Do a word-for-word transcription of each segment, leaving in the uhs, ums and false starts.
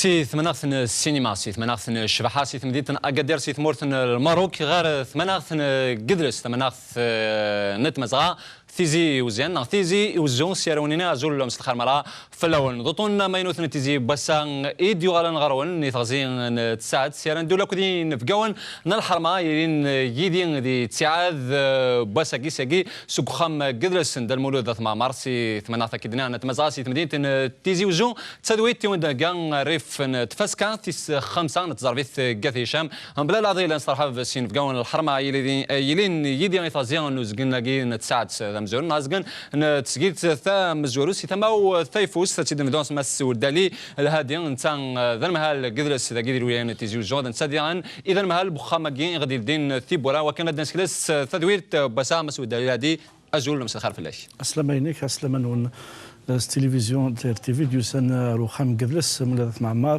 Si tmanaɣt n ssinima, si tmanaɣt n ccbaḥa, si temdint n Agadir, si tmurt n Lmerruk, ɣer tmanaɣt n Gedres, tmanaɣt, eh, n Tmazɣa, Tizi Uzzu, neɣ Tizi Uzzu, s yarawen-nni azul s lxir mara fell-awen. D uṭṭun amaynut n Tizi n wass-a i d-yuɣalen ɣer-wen, i teɣzi n tsaɛet, s yara n ddula akked yinebgawen n lḥerma, yilin yid-i di ttiɛad, eh, n wass-agi, seg uxxam n Gedres n Dda Lmulud At Mɛemmer, si tmanaɣt akked-nni n Tmazɣa, si temdint n Tizi Uzzu, d tadwilt i wen-d-thegga rrif n tfaska tis xemsa n tẓerbit n At Hicam. Mebla leɛḍil, ad nesteṛḥeb s yinebgawen n lḥerma yili-, yilin yid-i i teɣzi n uzgen-agi n tsaɛet d amezwaru n uzgen n tesgilt tamezwarut si tama-w tayeffust, ad tt-id-nebdu s Mass Weddali Lhadi, netta d anemhal n Gedres dagi di lwilaya n Tizi Uzzu, d netta diɣen i d anemhal n uxxam-agi i ɣ-d-yeldin tiwwura, wakken ad d-nessekles tadwilt n wass-a. Mass Weddali Lhadi, azul, mselxir fell-ak. Aslama-inek, aslama-nwen, eh, s tilivizyu n T R T V d-yusan, eh, ar uxxam n Gedres, Mulud At Mɛemmer,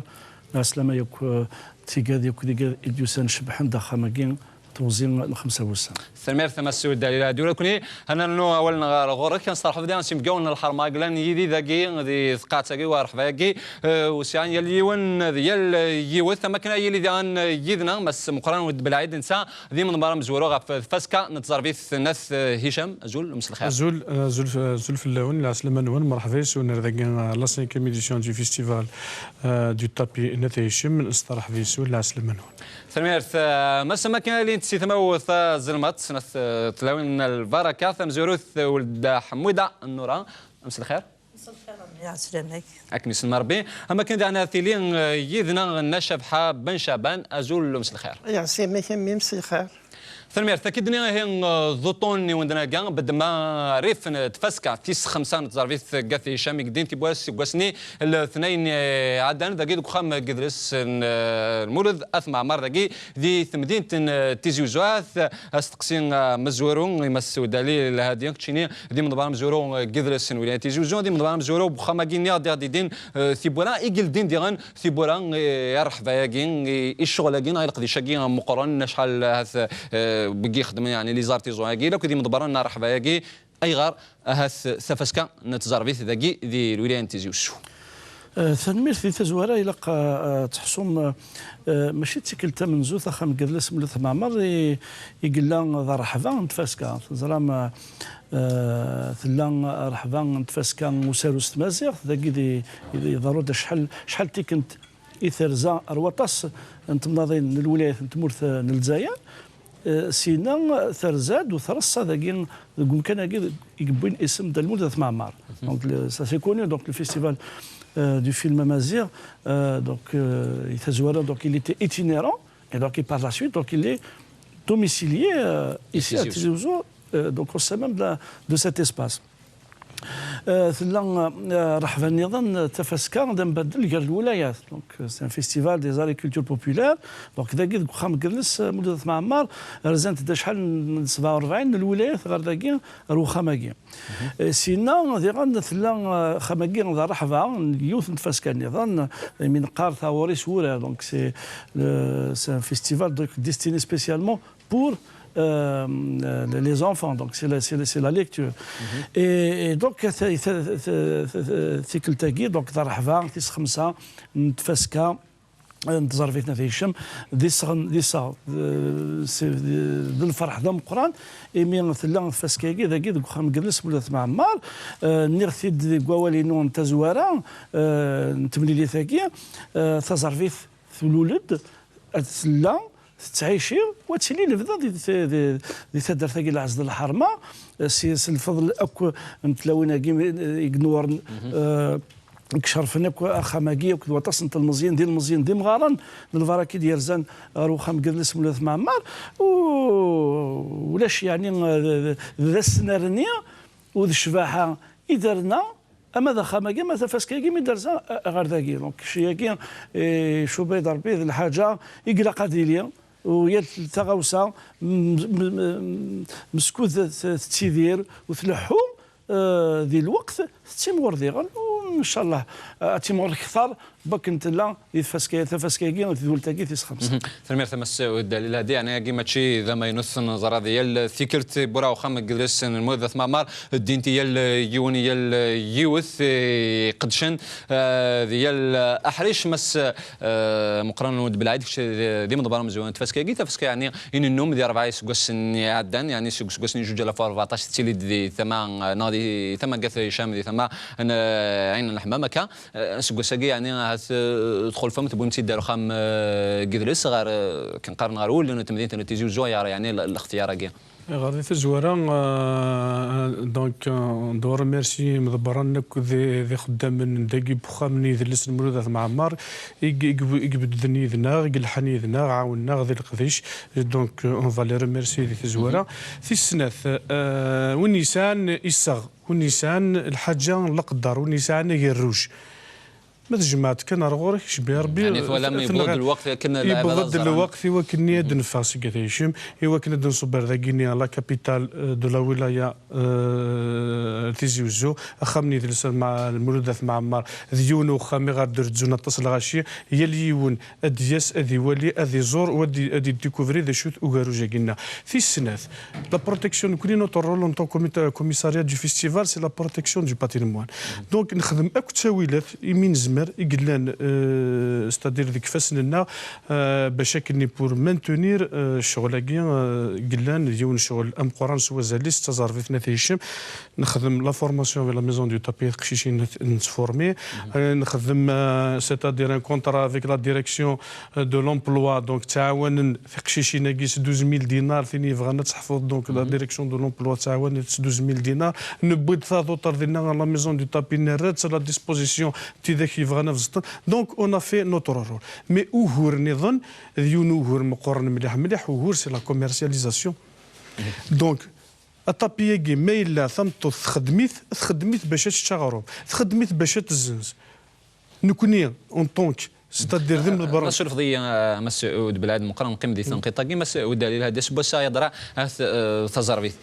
aslama yakk, eh, tigad yakk tigad i d-yusan cebbḥen-d axxam-agi, teɣzi n xemsa wussan. Tanemmirt a Mass Weddali Lhadi. Tura nekkni ad nernu awal-nneɣ ɣer ɣur-k, ad nesteṛḥeb diɣen s yinebgawen n lḥerma i yellan yid-i dagi di tqaɛet-agi war rreḥba-agi, eh, wessiɛen yal yiwen d yal yiwet, am wakken ad yili diɣen yid-neɣ Mass Meqqran Wed Belɛid, netta d imeḍbar amezwaru ɣef tfaska n tẓerbit n At Hicam. Azul, mselxir. Azul, azul, azul fell-awen, lɛeslama-nwen, merḥba yes-wen ar dagi, euh, la cinquième édition du festival, euh, du tapis n At Hicam, nesteṛḥeb yes-wen, lɛeslama-nwen. Tanemmirt, euh, Mass, am wakken ad ilint si tmawt tazelmaḍt n At, euh, Tlawin n Lbaraka, tamezwarut, euh, Welda Ḥemmuda Nura, mselxir. Mselxir, ya selamek. Akken isem Rebbi. Am wakken daɣen ad tili, eh, yid-neɣ Nna Cabḥa Ben Caban, azul, mselxir. Yeɛsi-yak a mmi, mselxir. Tanemmirt. Akked-nni ihi, eh, d uṭṭun i wen-d-nhegga, beddem rrif n tfaska tis xemsa n tẓerbit n At Hicam i yeldin tiwwura seg wass-nni letnayen, eh, iɛeddan dagi deg uxxam n Gedres n, eh, Lmulud At Mɛemmer dagi di temdint n, eh, Tizi Uzzu. Asteqsi, eh, amezwaru i Mass Weddali Lhadi, keččini d imeḍbar amezwaru, eh, n Gedres n wilayat Tizi Uzzu, d imeḍbar amezwaru n uxxam-agi-nni i ɣ-d-yeldin, eh, tiwwura, i yeldin diɣen tiwwura, eh, i rreḥba-agi, i, i ccɣel-agi, neɣ i leqdic-agi meqqren, acḥal ahat, eh, wigi ixeddmen, yeɛni, les artisans-agi, akk d imeḍbaren n rreḥba-agi, ayɣer ahat tafaska n tẓerbit dagi di lwilaya n Tizi Uzzu? Eh, tanemmirt. Di tazwara ilaq, eh, eh, ad teḥsum, eh, eh, mačči d tikkelt tamenzut axxam n Gedres Mulud At Mɛemmer i, i yella d rreḥba n tfaska. Teẓram, eh, eh, tella rreḥba n tfaska n usaru s tmaziɣt, dagi di, di, iḍerru-d acḥal, acḥal n tikkelt i terza ar waṭas n temnaḍin n lwilayat n tmurt, eh, n Lezzayer. Eh, syenna terza-d u treṣṣa dagi deg umkan-agi i yewwin isem Dda Lmulud At Mɛemmer. Donc, le, ça c'est connu, donc le festival, euh, du film amazigh, euh, donc, euh, i tazwara, donc il était itinérant, et donc, et par la suite, donc il est domicilié, euh, ici à Tizi Ouzou, euh, donc au sein même de la, de cet espace. Euh, tella, euh, rreḥba nniḍen, euh, tafaska d ambaddel gar lwilayat. Donc, euh, c'est un festival des arts et cultures populaires. Donc, dagi deg uxxam n Gedres, euh, Mulud At Mɛemmer, rzant-d acḥal n sebɛa u rebɛin n lwilayat ɣer dagi, ɣer uxxam-agi. Euh, syenna, diɣen, tella, euh, axxam-agi d rreḥba n yiwet n tfaska nniḍen, imi neqqar taɣuri s wurar. Donc, c'est le, c'est un festival, donc, destiné spécialement pour, euh, les enfants, donc c'est la, c'est la, c'est la lecture. Et, et donc, ta-, ta-, ta-, ta-, tikkelt-agi, donc, d rreḥba tis xemsa n tfaska n tẓerbit n At Hicam, d iseɣ-, d iseɣ, euh, c'est, d lferḥ d ameqqran, imi tella tfaska-agi dagi deg uxxam n Gedres Mulud At Mɛemmer. Euh, nniɣ-t-id deg wawal-inu n tazwara, euh, n temlilit-agi, euh, taẓerbit tlul-d, tella, tettɛici, wa tili lebda di, di, di, di taddart-agi Lɛezz d Lḥerma, si, s lfeḍl akk n tlawin-agi i, i inuren, eh, i icerfen akk axxam-agi, akked waṭas n telmeẓyin, d ilmeẓyen, d imɣaren n lbaraka i d-yerzan ɣer uxxam n Gedres Mulud At Mɛemmer, u ulac, yeɛni, d, d, d asnerni u d ccbaḥa i d-terna ama d axxam-agi, ama d tafaska-agi, mi d-terza, eh, ɣer dagi. Donc, kečč-agi, eh, icuba-yi-d Rebbi, d lḥaǧa i ilaq ad yili, u yal taɣawsa, m-, m-, m-, meskud t-, tettidir u tleḥḥu, eh, di lweqt, tettimɣur diɣen, u ncallah, eh, ad timɣur kter, Bakken tella di tfaska-, tafaska-agi, tdult-agi tis xemsa. Tanemmirt a Mass Udalil. Hadi, yeɛni, agi mačči d amaynut, neẓra di yal tikkelt, wwura uxxam n yidles n Lmulud At Mɛemmer, ddin-t i yal yiwen, i yal yiwet, eh, iqeddcen, eh, di yal, eh, aḥric. Mass, eh, Meqqran Lmulud Belɛid, kečč d, d imeḍbar amezwaru n tfaska-agi, tafaska, yeɛni, i nennum di rebɛa iseggasen iɛeddan, yeɛni, seg useggas n zuǧ alaf u rbeɛṭac tettili-d di tama, eh, neɣ di tama n At Hicam, di tama n, eh, Ɛin Lḥemmam, akka. Eh, aseggas-agi, yeɛni, ahat, eh, txulfem, tewwim-tt-id ar uxxam, eh, n yidles, ɣer, eh, akken qqaren, ɣer wul n temdint n Tizi Uzzu, yeɛni, l-, lextiyar-agi. Ɣer di tazwara, eh, donc, eh, on doit remercier imḍebbren akk d, d ixeddamen dagi n uxxam n yidles n Lmulud At Mɛemmer, i, i, i ibedden yid-neɣ, i yelḥan yid-neɣ, ɛawnen-aɣ di leqdic. Donc, eh, on va les remercier di tazwara. Tis snat, eh, win yesɛan iseɣ, win yesɛan lḥaǧa n leqder, win yesɛan agerruj. Ma tjemɛeḍ kan ar ɣur-k, cbi Rebbi, yeɛni, twalam, eh, yewweḍ-d lweqt akken ad, yewweḍ-d lweqt i wakken-nni ad d-neffeɣ seg At Hicem, i wakken ad d-nṣubber dagi-nni la capitale, eh, de la wilaya, eh, Tizi Uzzu, axxam n yidles n Lmulud At Mɛemmer, d yiwen n uxxam i ɣer d-rezzun aṭas lɣaci, yal yiwen ad d-yas, ad iwali, ad iẓur, u ad i-, ad idécouvrir d acu-t ugerruj-agi-nneɣ. Tis snat, la protection, nekkni, notre rôle en tant que comité-, commissariat du festival, c'est la protection du patrimoine. Donc, nexdem akk ttawilat imi nezmer, i yellan, euh, c'est-à-dire deg ifassen-nneɣ, euh, bac akken pour maintenir, euh, ccɣel-agi, euh, i yellan d yiwen n ccɣel ameqqran s wazal-is, d taẓerbit n At Hicem. Nexdem la formation avec la maison du tapis, tiqcicin n-, nettformi. Euh, nexdem, euh, c'est-à-dire un contrat avec la direction, euh, de l'emploi, donc ttɛawanen tiqcicin-agi s douze mille dinars, tin yebɣan ad teḥfeḍ, donc la direction de l'emploi ttɛawanen s douze mille dinars. Newwi-d taduṭert dinna à la maison du tapis, nerra-tt à la disposition n tidak yebɣan ad beẓṭen. Donc on a fait notre rôle. Mais ugur niḍen, d yiwen ugur meqqren mliḥ mliḥ, ugur c'est la commercialisation. Donc, aṭapi-agi, ma yella tameṭṭut txeddem-it, txeddem-it bac ad tečč aɣrum, txeddem-it bac ad tezzenz. Nekkni, en tant que, c'est-à-dire d imḍebbren. Ma surfeḍ-iyi, a Mass Ud Belɛid Meqqran, neqqim di tenqiḍt-agi, Mass Ud Belɛid, hadi aseggas-a yeḍra, ahat, eh, taẓerbit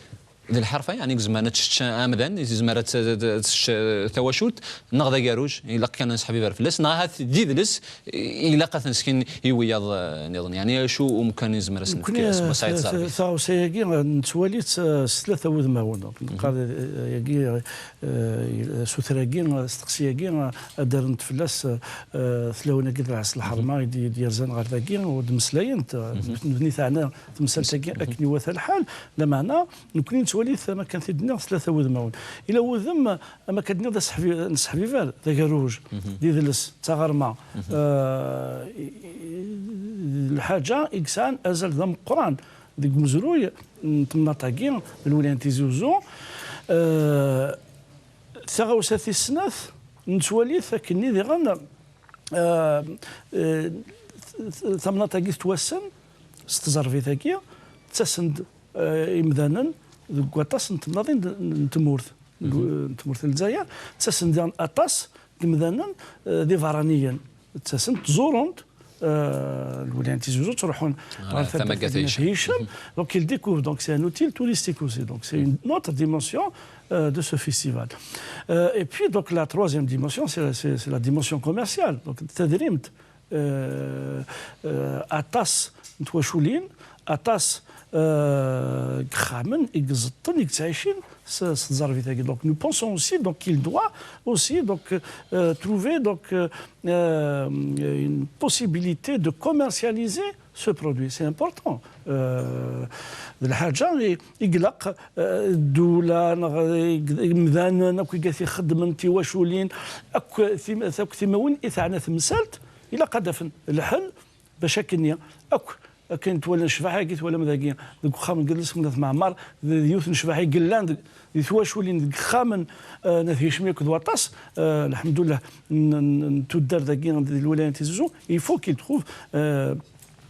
d lḥerfa, yeɛni, yezmer ad tečč amdan, yezmer ad t-, ad tečč, eh, tawacult, neɣ d agerruj, ilaq kan ad nesseḥbiber fell-as, neɣ ahat d idles, ilaq ad t-nesken i wiyaḍ, eh, niḍen. Yeɛni, acu umkan nezmer ad s-nefk aseggas-a i tẓerbit? Taɣawsa-agi, eh, nettwali-tt, eh, s tlata wudmawen. Donc, neqqar, eh, yagi, eh, asuter-agi, eh, asteqsi-agi, eh, ad d-rrent fell-as, eh, tlawin-agi d lɛes lḥerma i d-, i d-yerzan ɣer dagi, ur d-meslayent, eh, nutni teɛna temsalt-agi akken iwata lḥal, lameɛna, nekkni nettwali-t, am akken t-id-nniɣ, s tlata wudmawen. Ila wudem, am akka d-nniɣ, d aseḥbi-, nesseḥbiber, d agerruj, d idles, d taɣerma. Eh, i-, i-, d lḥaǧa i yesɛan azal d ameqqran deg umezruy n temnaḍt-agi, d lwilaya n Tizi Uzzu. Eh, taɣawsa tis snat, nettwali-t akkenni diɣen, eh, eh, tamnaḍt-agi tettwassen s tẓerbit-agi, ttasen-d, eh, imdanen deg waṭas n temnaḍin n, n tmurt, n tmurt n Lezzayer, ttasen-d diɣen aṭas n yimdanen, eh, d ibeṛṛaniyen, ttasen-d, ttẓurun-d, eh, lwilaya n Tizi Uzzu, ttruḥun ɣer taddart n At Hicem. Donc, ils découvrent. Donc, c'est un outil touristique aussi. Donc, c'est une autre dimension, euh, de ce festival. Euh, et puis, donc, la troisième dimension, c'est, c'est, c'est la dimension commerciale. Donc, tadrimt, euh, euh, aṭas n twaculin, aṭas, euh, n yexxamen i iẓeṭṭen, i yettɛicin s, s tẓerbit-agi. Donc, nous pensons aussi, donc, qu'il doit aussi, donc, euh, trouver, donc, euh, euh, une possibilité de commercialiser ce produit. C'est important. Euh, d lḥaǧa i, i ilaq, euh, ddula, neɣ i, imdanen, akk i ixeddmen, tiwaculin, akk tim-, akk timawin i teɛna temsalt, ilaq ad afen lḥel bac akkenni akk, akken twala ccbaḥ-agi twalam dagi deg uxxam n yidles n At Mɛemmer, d, d yiwet n ccbaḥ i yellan deg, di twaculin, deg yixxamen, eh, n At Hicem akked waṭas, eh, lḥemdullah, n, n, n tuddar dagi di lwilaya n Tizi Uzzu. Il faut qu'il trouve, euh,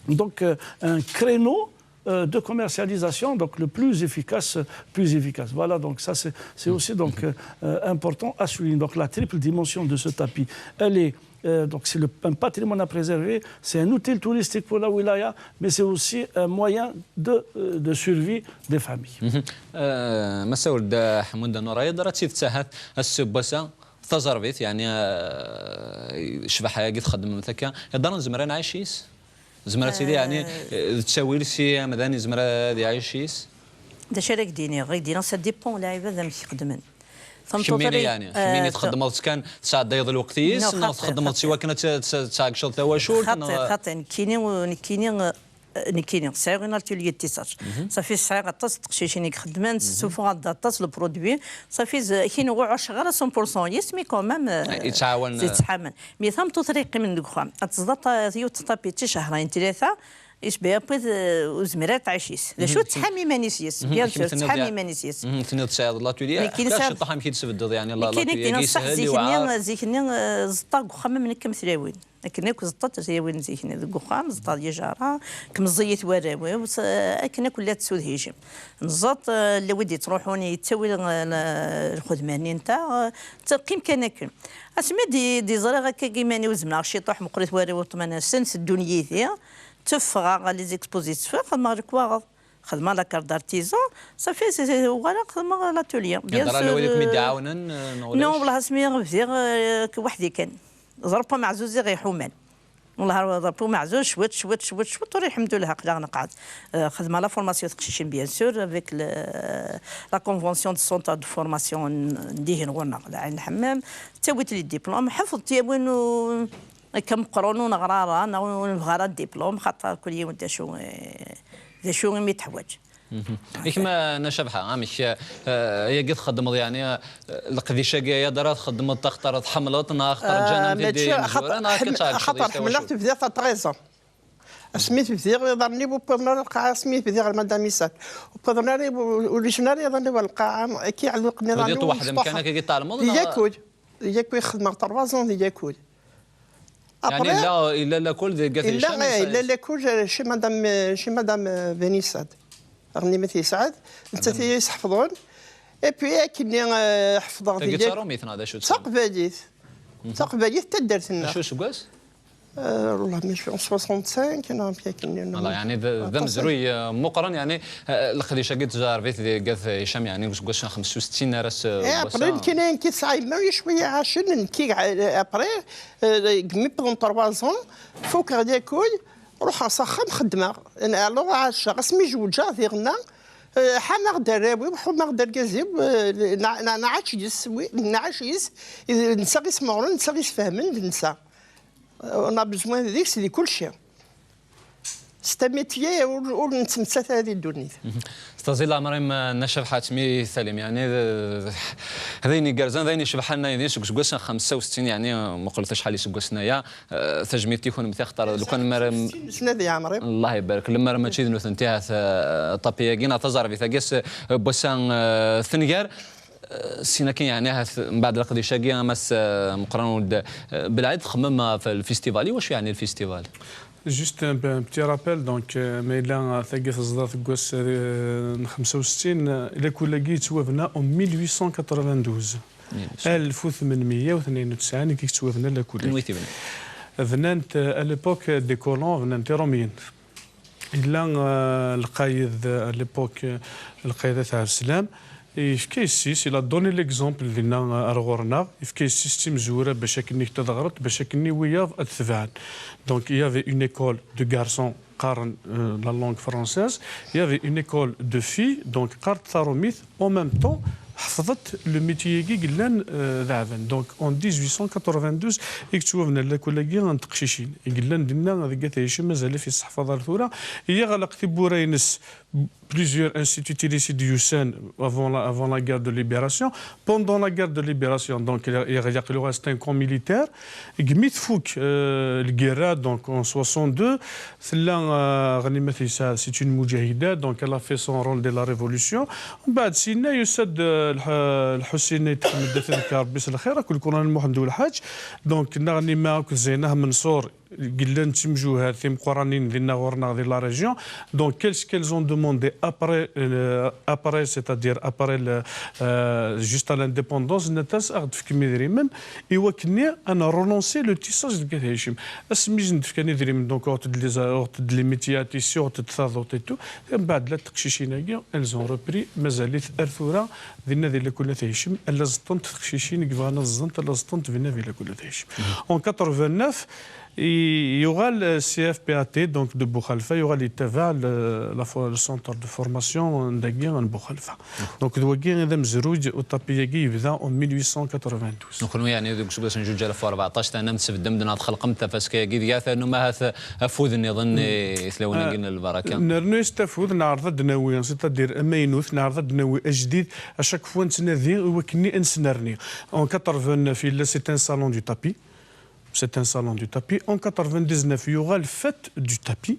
donc, euh, un créneau, euh, de commercialisation, donc le plus efficace, plus efficace. Voilà, donc ça c'est, c'est aussi donc, euh, euh, important à souligner. Donc la triple dimension de ce tapis, elle est, euh, donc c'est le, un patrimoine à préserver, c'est un outil touristique pour la wilaya, mais c'est aussi un moyen de, euh, de survie des familles. Mhm. Euh, Mass Awel Dda Ḥemmu Dda Nurayeḍ, rad tidet ahat aseggas-a taẓerbit, yeɛni, eh, ccbaḥa-agi txeddmemt akka, iḍarren nezmer ad nɛic yis? Nezmer ad tili, yeɛni, eh, d ttawil si amdan yezmer ad iɛic yis? D acu ara k-d-iniɣ? Ad k-d-iniɣ, ça dépend lɛibad amek xeddmen. Kemmini, yeɛni, kemmini txeddmeḍ-tt kan, tesɛeddayeḍ lweqt yis, neɣ txeddmeḍ-tt i wakken ad t-, ad t-ad tɛeggceḍ tawacult, xaṭi, neɣ xaṭi, nekkini, nekkini, eh, nekkini sɛiɣ un atelier de tissage. Safi sɛiɣ aṭas n teqcicin i ixeddmen, ssufɣeɣ-d aṭas le produit. Safi, kini ur ɛucceɣ ara cent pour cent yis, mais quand même, eh, yettɛawan, eh, yettḥaman. Mais tameṭṭut ara yeqqimen deg uxxam, ad teẓḍa ta-, yiwet n tapiti cehrayen, tlata, yecba après, eh, ur zmir ara tɛic yis. D acu, tettḥam iman-is yis, bien sûr, tettḥam iman-is yis. Tenniḍ tesɛiḍ l'atelier, nekkini sɛiɣ ciṭṭaḥ amek i d-tesbeddeḍ, yeɛni, la-, l'atelier-agi yeshel i uɛar. Zik-nni, zik-nni, eh, ẓeṭṭaɣ deg uxxam am nekk am tlawin. Akken akk ẓeṭṭent tlawin zik-nni deg uxxam, ẓeṭṭaɣ deg ijara, kemm meẓẓiyit warraw-iw, s-, akken akk llant tsudhijin. Nẓeṭ, eh, la wid yettruḥun yettawi, eh, la-, lxedma-nni nteɣ, eh, teqqim kan akken. Asmi d-, d-ẓriɣ akka iman-iw zemreɣ ciṭuḥ meqqrit warraw uṭman-asen, teddun yid-i, tteffɣeɣ ɣer les expositions, xedmeɣ lekwaɣeḍ. Xedmeɣ la carte d'artisan, safi, c'est, c'est, uɣaleɣ xedmeɣ l'atelier. Bien sûr, ala wid akk mi d-ɛawnen, eh, neɣ ulac? Non, wellah, asmi bdiɣ, eh, weḥd-i kan. Ḍerb ameɛzuz i ɣ-iḥuman. Wellah, ḍerb ameɛzuz, cwiṭ, cwiṭ, cwiṭ, cwiṭ, tura, lḥemdullah, aql-aɣ neqɛed. Eh, xedmeɣ la formation teqcicin, bien sûr, avec le, la convention de centre de formation n, n dihin ɣur-neɣ, Lɛin Lḥemmam. Ttawit les diplômes, ḥefḍ tyawin u-, akka meqqren ur neɣra ara, neɣ ur nebɣa ara diplôme, xaṭer kul yiwen d acu, eh, d acu imi teḥwaǧ. I kemm, a Nna Cabḥa, amek, eh, ayagi txeddmeḍ, yeɛni, eh, leqdic-agi, ay adra txeddmeḍ-t axaṭer tḥemmleḍ-t, neɣ axaṭer ǧǧan-am-t-id yimezwura, neɣ akka d taɛegceḍ-is tawacult? Xaṭer ḥemmleɣ-t, bdiɣ-t à treize ans. Asmi t-bdiɣ, iḍarren-iw ur wwiḍen ara lqaɛa, asmi bdiɣ ɣer Madame Isaac. Ur wwiḍen ara, ur, ur icen ara iḍarren-iw ɣer lqaɛa, akka iɛelluqen iḍarren-iw. Tudiḍ weḥd-m kan, akka i d-tɛelmeḍ, neɣ? Di yakul. Di yakul xedmeɣ trois ans di yakul. Yeɛni après, yella, yella lakul deg At Hicam, eh, yella lakul, eh, chez Madame, eh, chez Madame, eh, Benissad. Ɣnimet Yesɛed, nettat i yi-yesḥefḍen. Et puis, akkenni, eh, ḥefḍeɣ tagi d tarumit, neɣ d acu-tt? D taqbaylit. D taqbaylit, taddart-nneɣ. Acu useggas? Eh, والله ما شو، soixante-cinq, neɣ amek akkenni, neɣ. Voilà, yeɛni d, d amezruy, eh, meqqren, yeɛni, eh, leqdic-agi tjerbit deg At Hicam, yeɛni seg useggas n xemsa u settin ar ass, eh, n wass-a. Après, nekkin ayen ki tesɛa yemma, cwiya ɛacen, nekki, eh, après, eh, mi wwḍen trois ans, fukeɣ yakul, ruḥeɣ s axxam, xeddmeɣ. Alors, ɛaceɣ, asmi zewǧeɣ diɣenna, eh, ḥameɣ-d arraw-iw, ḥumeɣ-d argaz-iw, eh, nɛ-, nɛ-, nɛac yis, wi-, nɛac yis, eh, netta ɣ-ismeɣren, netta ɣ-isfehmen, d netta. Eh, on a besoin deg-s di kulci. C'est un métier ur, ur nettmettat ara di ddunit. S taẓi leɛmer-im, eh, Nna Cabḥa, mi talim, yeɛni, d, d ayen igerrzen, d ayen icebḥen, aydi seg useggas n xemsa u settin, yeɛni, eh, muqlet acḥal iseggasen aya, eh, tajmilt i kunemti, axaṭer lukan mara, Allah ibarek, lemmer mačči d nutenti, ahat, eh, ṭapi-agi neɣ taẓerbit-agi s, eh, n wass-a, eh, tenger. Eh, sin akin, yeɛni, ahat mbeɛd leqdic-agi, a Mass, eh, Meqqran Weld, eh, Belɛid, txemmem ɣef lfistival. I wacu yeɛni lfistival? Juste un, un petit rappel, donc, euh, ma yella, euh, tagi teẓda deg wass, euh, n xemsa u settin, euh, lakul-agi yettwabna en mille huit cent quatre-vingt-douze. Mille huit cent. Alef u tmenmeyya u tnin u tesɛin i yettwabna lakul-agi. Anwa i t-ibnan? Bnan-t, euh, à l'époque des colons, bnan-t Iṛumyen. Yella, euh, lqayed, euh, à l'époque, euh, lqayed At Ɛebslam, yefka yessi-s, il a donné l'exemple dinna, euh, ar ɣur-neɣ, yefka yessi-s d timezwura bac akken i teḍɣert, bac akken i wiyaḍ ad tebɛen. Donc, il y avait une école de garçons, qqaren, euh, la langue française, il y avait une école de filles, donc, qqarent taṛumit, en même temps, ḥefḍent le métier-agi yellan, euh, d aɛban. Donc, en dix-huit cent quatre-vingt-douze, i yettwabna lakul-agi n teqcicin. I yellan dinna deg At Ɛicem, mazal-it yesseḥfaḍ ar tura. Yeɣleq tiwwura-ines, plusieurs instituts i d-yusan avant la, avant la guerre de libération. Pendant la guerre de libération, donc, yeɣleq, c'est un camp militaire. Deg mi tfuk, euh, lgirra, donc, en soixante-deux, tella, euh, Ɣnimet Yesɛed, c'est une mujahida, donc elle a fait son rôle de la révolution. Mbeɛd sinna yusa-d, euh, Lḥ-, Lḥusin Ayt Ḥmed, ad t-ibarek Rebbi s lxir, akked le colonel Muḥend Ulḥaǧ. Donc, Nna Ɣnima akked Zeynah Menṣur, Yellan d timjuhar timeqqranin dinna ɣur-neɣ di la région. Donc, qu'est-ce qu'elles ont demandé après, euh, après, c'est-à-dire après le, euh, juste à l'indépendance, nnant-as ad ɣ-d-tefkem idrimen i wakken ad relancer le tissage deg At Hicem. Asmi i sen-d-fkan idrimen, donc, uɣent-d les, uɣent-d les métiers à tisser, uɣent-d taḍuṭ et tout. Mbeɛd la teqcicin-agi, elles ont repris, mazal-it ar tura, dinna di lakul At Hicem, ala ẓeṭṭent teqcicin i yebɣan ad ẓẓent, ala ẓeṭṭent dinna di lakul At Hicem. En quatre-vingt-neuf, i-, yuɣal, euh, C F P A T, donc de Buxalfa, yuɣal yettabaɛ le, la fo-, le centre de formation dagi n Buxalfa. Donc d wagi i d amezruy, utapi-agi yebda en mille huit cent quatre-vingt-douze. Kenwi, yeɛni, deg useggas n zuǧ alaf u rbeɛṭac, tennam tesbeddem-d neɣ txelqem-d tafaska-agi, deg-a tennum ahat afud nniḍen i tlawin-agi n lbaraka. Nernu-yas afud, neɛreḍ ad d-nawi, c'est-à-dire amaynut, neɛreḍ ad d-nawi ajdid, à chaque fois nettnadi i wakken ad nesnerni. En quatre-vingt-neuf, yella, c'est un salon du tapis. C'est un salon du tapis. En quatre-vingt-dix-neuf, yuɣal fête du tapis.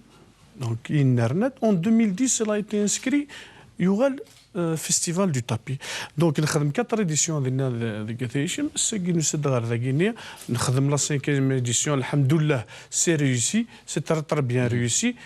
Donc, yennerna-d. En deux mille dix, il a été inscrit, yuɣal, euh, festival du tapis. Donc, nexdem quatre éditions dinna d-, deg At Hicem, sagi nusa-d ɣer dagini, nexdem la cinquième édition, alhamdoulilah, c'est réussi, c'est très, très bien réussi.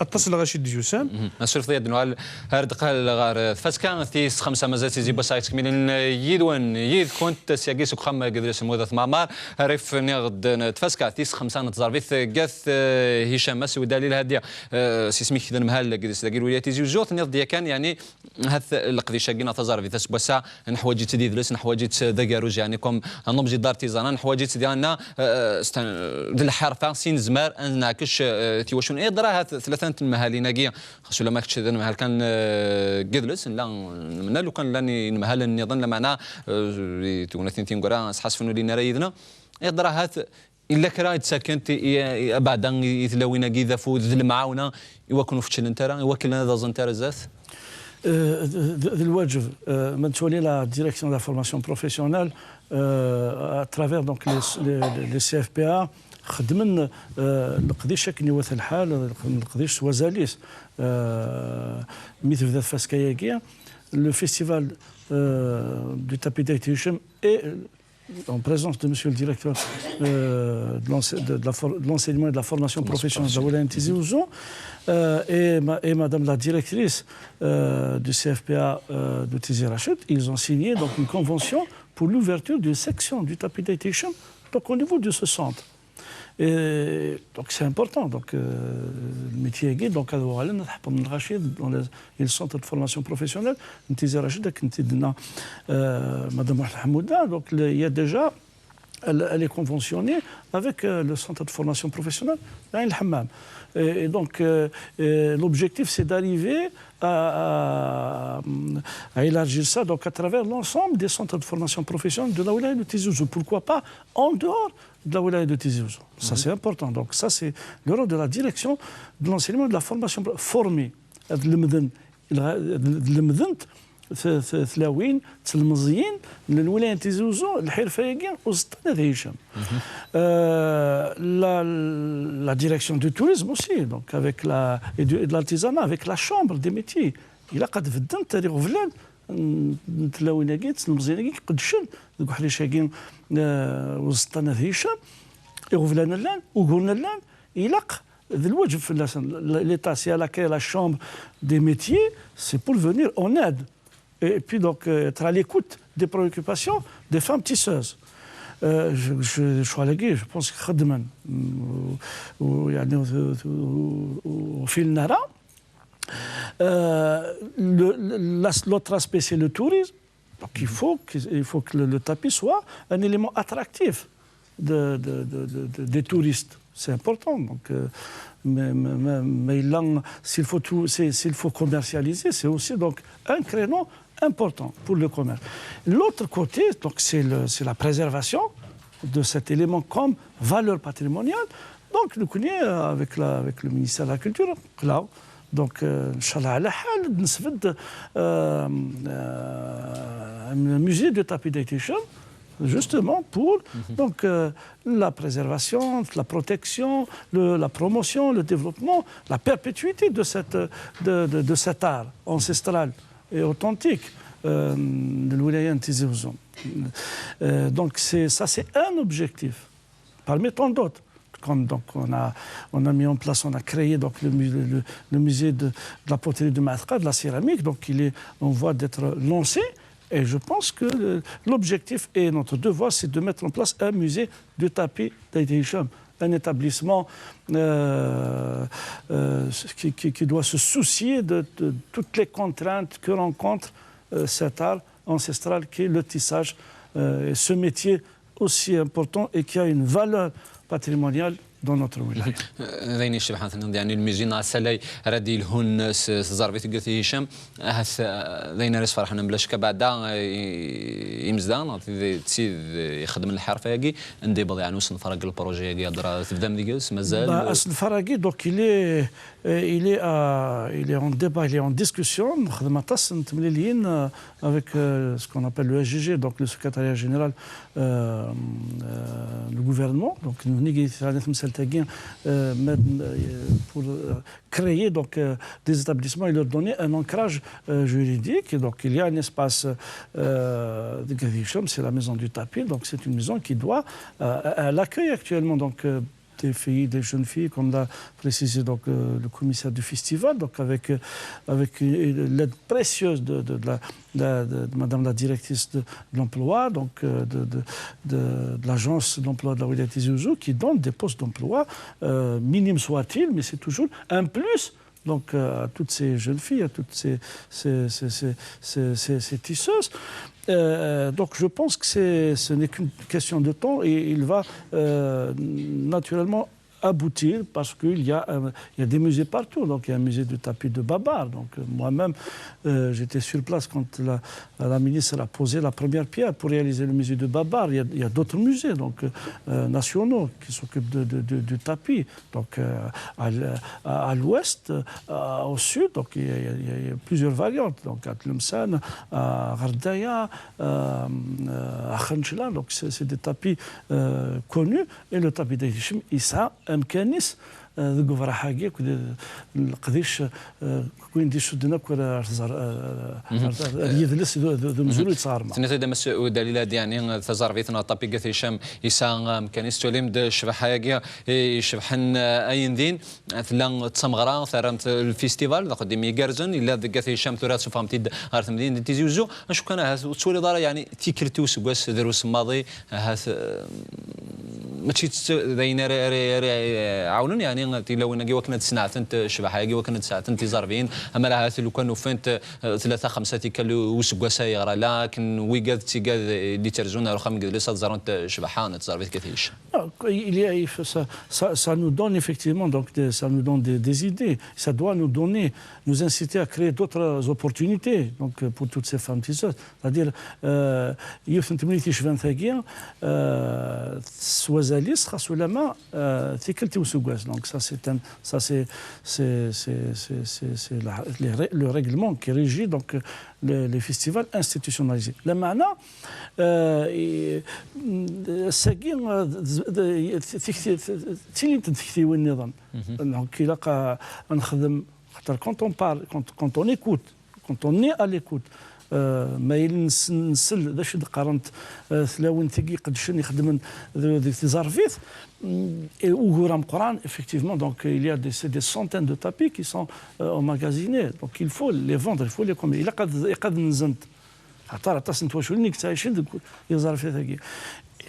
Aṭas n lɣaci d-yusan. Mhm. Asuref ad nuɣal ar deqqal ɣer tfaska tis xemsa, mazal Tizi Basaɛid tkemmilin yid-wen, yid-kunt, syagi seg uxxam n yidles Lmud At Mɛemmer, rrif-nni n tfaska tis xemsa n tẓerbit deg At, eh, Hicam, Mass Udali Lhadi, eh, s isem-ik d anemhal deg yidles dagi lwilaya Tizi Uzzu, tenniḍ-d yakan, yeɛni, hat leqdic-agi neɣ taẓerbit aseggas-a, neḥwaǧ-itt d idles, neḥwaǧ-itt d agerruj, yeɛni, comme un objet d'artisanat, neḥwaǧ-itt diɣen, eh, s ta-, d lḥerfa, s i nezmer ad nɛekkec, eh, tiwacul. Iḍra hat tlata n tenmhalin-agi, xas ulamma kečč d anemhal kan, eh, n yidles, nella nemna lukan llan inemhalen nniḍen, lameɛna, eh, di tegnatin tineggura sḥassfen ur llin ara yid-neɣ. Iḍra hat Yella kra i d-ttakent i, i, abeɛda i, i tlawin-agi d afud, d lemɛawna, i wakken ur fecclent ara, i wakken ad aẓent ar zdat? Euh, d, d, d lwaǧeb, euh, ma nettwali la direction de la formation professionnelle, euh, à travers donc les, les, les, les C F P A, xedmen, euh, leqdic akken iwata lḥal, xedmen leqdic s wazal-is. Euh, mi tebda tfaska-agi, le festival, euh, du tapis d'Ayt Hichem et en présence de monsieur le directeur, euh, de l'ense-, de, de la for-, de l'enseignement et de la formation professionnelle de la wilaya n Tizi Ouzou, euh, et, ma-, et madame la directrice, euh, du C F P A, euh, de Tizi Rachid, ils ont signé donc une convention pour l'ouverture d'une section du tapis d'Ayt Hichem, donc au niveau de ce centre. Et donc c'est important. Donc, euh, le métier est guide, donc, ad uɣalen ad ḥeḍren lɣaci dans les, le centre de formation professionnelle n Tizi Rachid, akken t-id-tenna, euh, madame Wahed Hamouda. Donc, le, il y a déjà, elle, elle est conventionnée avec, euh, le centre de formation professionnelle d'Ain el Hammam. Et, et donc, euh, euh, l'objectif, c'est d'arriver à, à, à élargir ça, donc, à travers l'ensemble des centres de formation professionnelle de la wilaya de Tizi Ouzou. Pourquoi pas en dehors de la wilaya de Tizi Ouzou. Ça, c'est important. Donc, ça, c'est le rôle de la direction de l'enseignement et de la formation. Former, ad lemden, ad lemdent t-, t-, tlawin, tlemẓiyin n lwilaya n Tizi Ouzou, lḥirfa-agi, uẓeṭṭa n At Hichem. Euh, la, la direction du tourisme aussi, donc avec la, et du, et de l'artisanat, avec la chambre des métiers. Ilaq ad beddent ar iɣeblan n, n tlawin-agi, n tlemẓiyin-agi, iqeddcen deg uḥric-agi, euh, uẓeṭṭa n At Hichem. Iɣeblan llan, uguren llan, ilaq d lwaǧeb fell-asen. L-, l'État, si elle a créé la chambre des métiers, c'est pour venir en aide. Et puis donc, euh, être à l'écoute des préoccupations des femmes tisseuses. Euh, je, je, je crois que je pense que xedmen, ou, ou, يعني, ou, ou, ou, ou, euh, le, le, l'as-, l'autre aspect, c'est le tourisme. Donc, il faut que, il faut que le, le tapis soit un élément attractif de, de, de, de, de, des touristes. C'est important. Donc, euh, mais, mais, mais, mais là, s'il faut tout, c'est, s'il faut commercialiser, c'est aussi donc un créneau important pour le commerce. L'autre côté, donc, c'est le, c'est la préservation de cet élément comme valeur patrimoniale. Donc, nous connaissons, euh, avec la, avec le ministère de la Culture, là, donc, euh, Inch'Allah, à la hal, nous avons, euh, euh, un musée de tapis d'Ayt Hichem, justement pour, donc, euh, la préservation, la protection, le, la promotion, le développement, la perpétuité de cette, de, de, de cet art ancestral et authentique, euh, de l'wilaya n Tizi Ouzou. Euh, donc, c'est, ça, c'est un objectif, parmi tant d'autres. Comme donc on a, on a mis en place, on a créé donc le, mu- le- le musée de, de la poterie de Maatqa, de la céramique. Donc il est en voie d'être lancé. Et je pense que euh, l'objectif et notre devoir, c'est de mettre en place un musée de tapis d'Aït Hicham, un établissement euh, euh, qui, qui- qui doit se soucier de, de toutes les contraintes que rencontre euh, cet art ancestral qui est le tissage, euh, et ce métier aussi important et qui a une valeur patrimoniale dans notre wilaya. D ayen icebḥen, tenniḍ, yeɛni, lmuzi neɣ asalay ara d-yelhun s tẓerbit n At Hicam. Ahat, eh, d ayen ara yesferḥen mebla ccek. Abeɛda, eh, imezdaɣ neɣ tid, tid ixeddmen lḥerf-agi, anda yewweḍ, yeɛni, usenfar-agi, lpṛujet-agi, ad tebdam deg-s, mazal? Bah, asenfar-agi, donc il est, euh, il est, à- il est en débat, il est en discussion. Nexdem aṭas n temliliyin euh, avec euh, ce qu'on appelle le S G G, donc le secrétariat général euh, euh, du gouvernement. Donc nous euh, pour euh, créer donc euh, des établissements et leur donner un ancrage euh, juridique. Et donc il y a un espace euh, de Gadisham, c'est la maison du tapis. Donc c'est une maison qui doit euh, elle accueille actuellement donc euh, des filles, des jeunes filles, comme l'a précisé donc, euh, le commissaire du festival, donc avec, euh, avec euh, l'aide précieuse de, de- de la, de la- de- de Madame la directrice de, de l'emploi, donc euh, de, de- de- de l'agence d'emploi de la wilaya Tizi Ouzou, qui donne des postes d'emploi, euh, minimes soient-ils, mais c'est toujours un plus donc, euh, à toutes ces jeunes filles, à toutes ces, ces, ces- ces- ces- ces- ces tisseuses. Euh, donc, je pense que c'est- ce n'est qu'une question de temps et il va euh, naturellement aboutir parce qu'il y, a un- il y a des musées partout. Donc, il y a un musée de tapis de Babar. Donc, euh, moi-même, euh, j'étais sur place quand la, la ministre a posé la première pierre pour réaliser le musée de Babar. Il y a, il y a d'autres musées donc, euh, nationaux qui s'occupent de- de- de- du tapis. Donc, euh, à l- à- à l'ouest, euh, au sud, donc il y, a, il y a- il y a plusieurs variantes. Donc, à Tlemcen, à Ɣer Ddaya, euh, euh, à Khenchela. Donc, c'est c'est des tapis euh, connus. Et le tapis d'Aït Hichem, il sera un mécanisme de Gouvraha, qui est le Qdish, qui est un déchou de Nakoura, Yidlis, de Mzulu, Tsarma. Tenniḍ-d a Mass Udalil, yeɛni, taẓerbit neɣ ṭapi n At Hicam yesɛa amkan-is, tettwalim-d ccbaḥa-agi icebḥen ayen din. Tella d tameɣra, terramt lfistival, d axeddim igerrzen, yella deg At Hicam, tura tessufɣemt-id ɣer temdint n Tizi Uzzu. Acu kan, ahat ur tettwaliḍ ara, yeɛni, tikkelt i useggas, drus maḍi, ahat, eh, mačči d ayen ara, ara, ara ɛawnen, yeɛni, tilawin-agi wakken ad sneɛtent ccbaḥa-agi, wakken ad sneɛtent tiẓerbiyin, amar ahat lukan ufant, eh, tlata, xemsa tikkal useggas ay yeɣra, la akken wigad d tigad i d-itterzun ar uxxam n yidles ad ẓrent ccbaḥa n tẓerbit n At Hicam. Non, il y a, il faut- ça, ça, ça nous donne effectivement donc des, ça nous donne des, des idées. Ça doit nous donner, nous inciter à créer d'autres opportunités donc, euh, pour toutes ces femmes tisseuses. C'est-à-dire, euh, yiwet n temlilit icban tagi, euh, s wazal-is, xas ulamma, euh, tikkelt i useggas. Donc ça, c'est un, ça, c'est, c'est, c'est, c'est, c'est, c'est la- les rè- le règlement qui régit donc, euh, les, les festivals institutionnalisés. Lameɛna, euh, et, mm, ass-agi, euh, d- d- d- tikti- d- ttilint-d tektiwin nniḍen. Donc, ilaq a, a nexdem, xaṭer quand on parle, quand, quand on écoute, quand on est à l'écoute, euh, ma yella nsen- nsel d acu d-qqarent euh, tlawin tigi iqeddcen ixeddmen d- deg tiẓerbit, mm, et ugur ameqqran, effectivement, donc il y a des, c'est des centaines de tapis qui sont euh, emmagasinés. Donc il faut les vendre, il faut les commercer. Ilaq ad, ilaq ad nzent. Xaṭer aṭas n twaculin i yettɛicin deg iẓerfit-agi.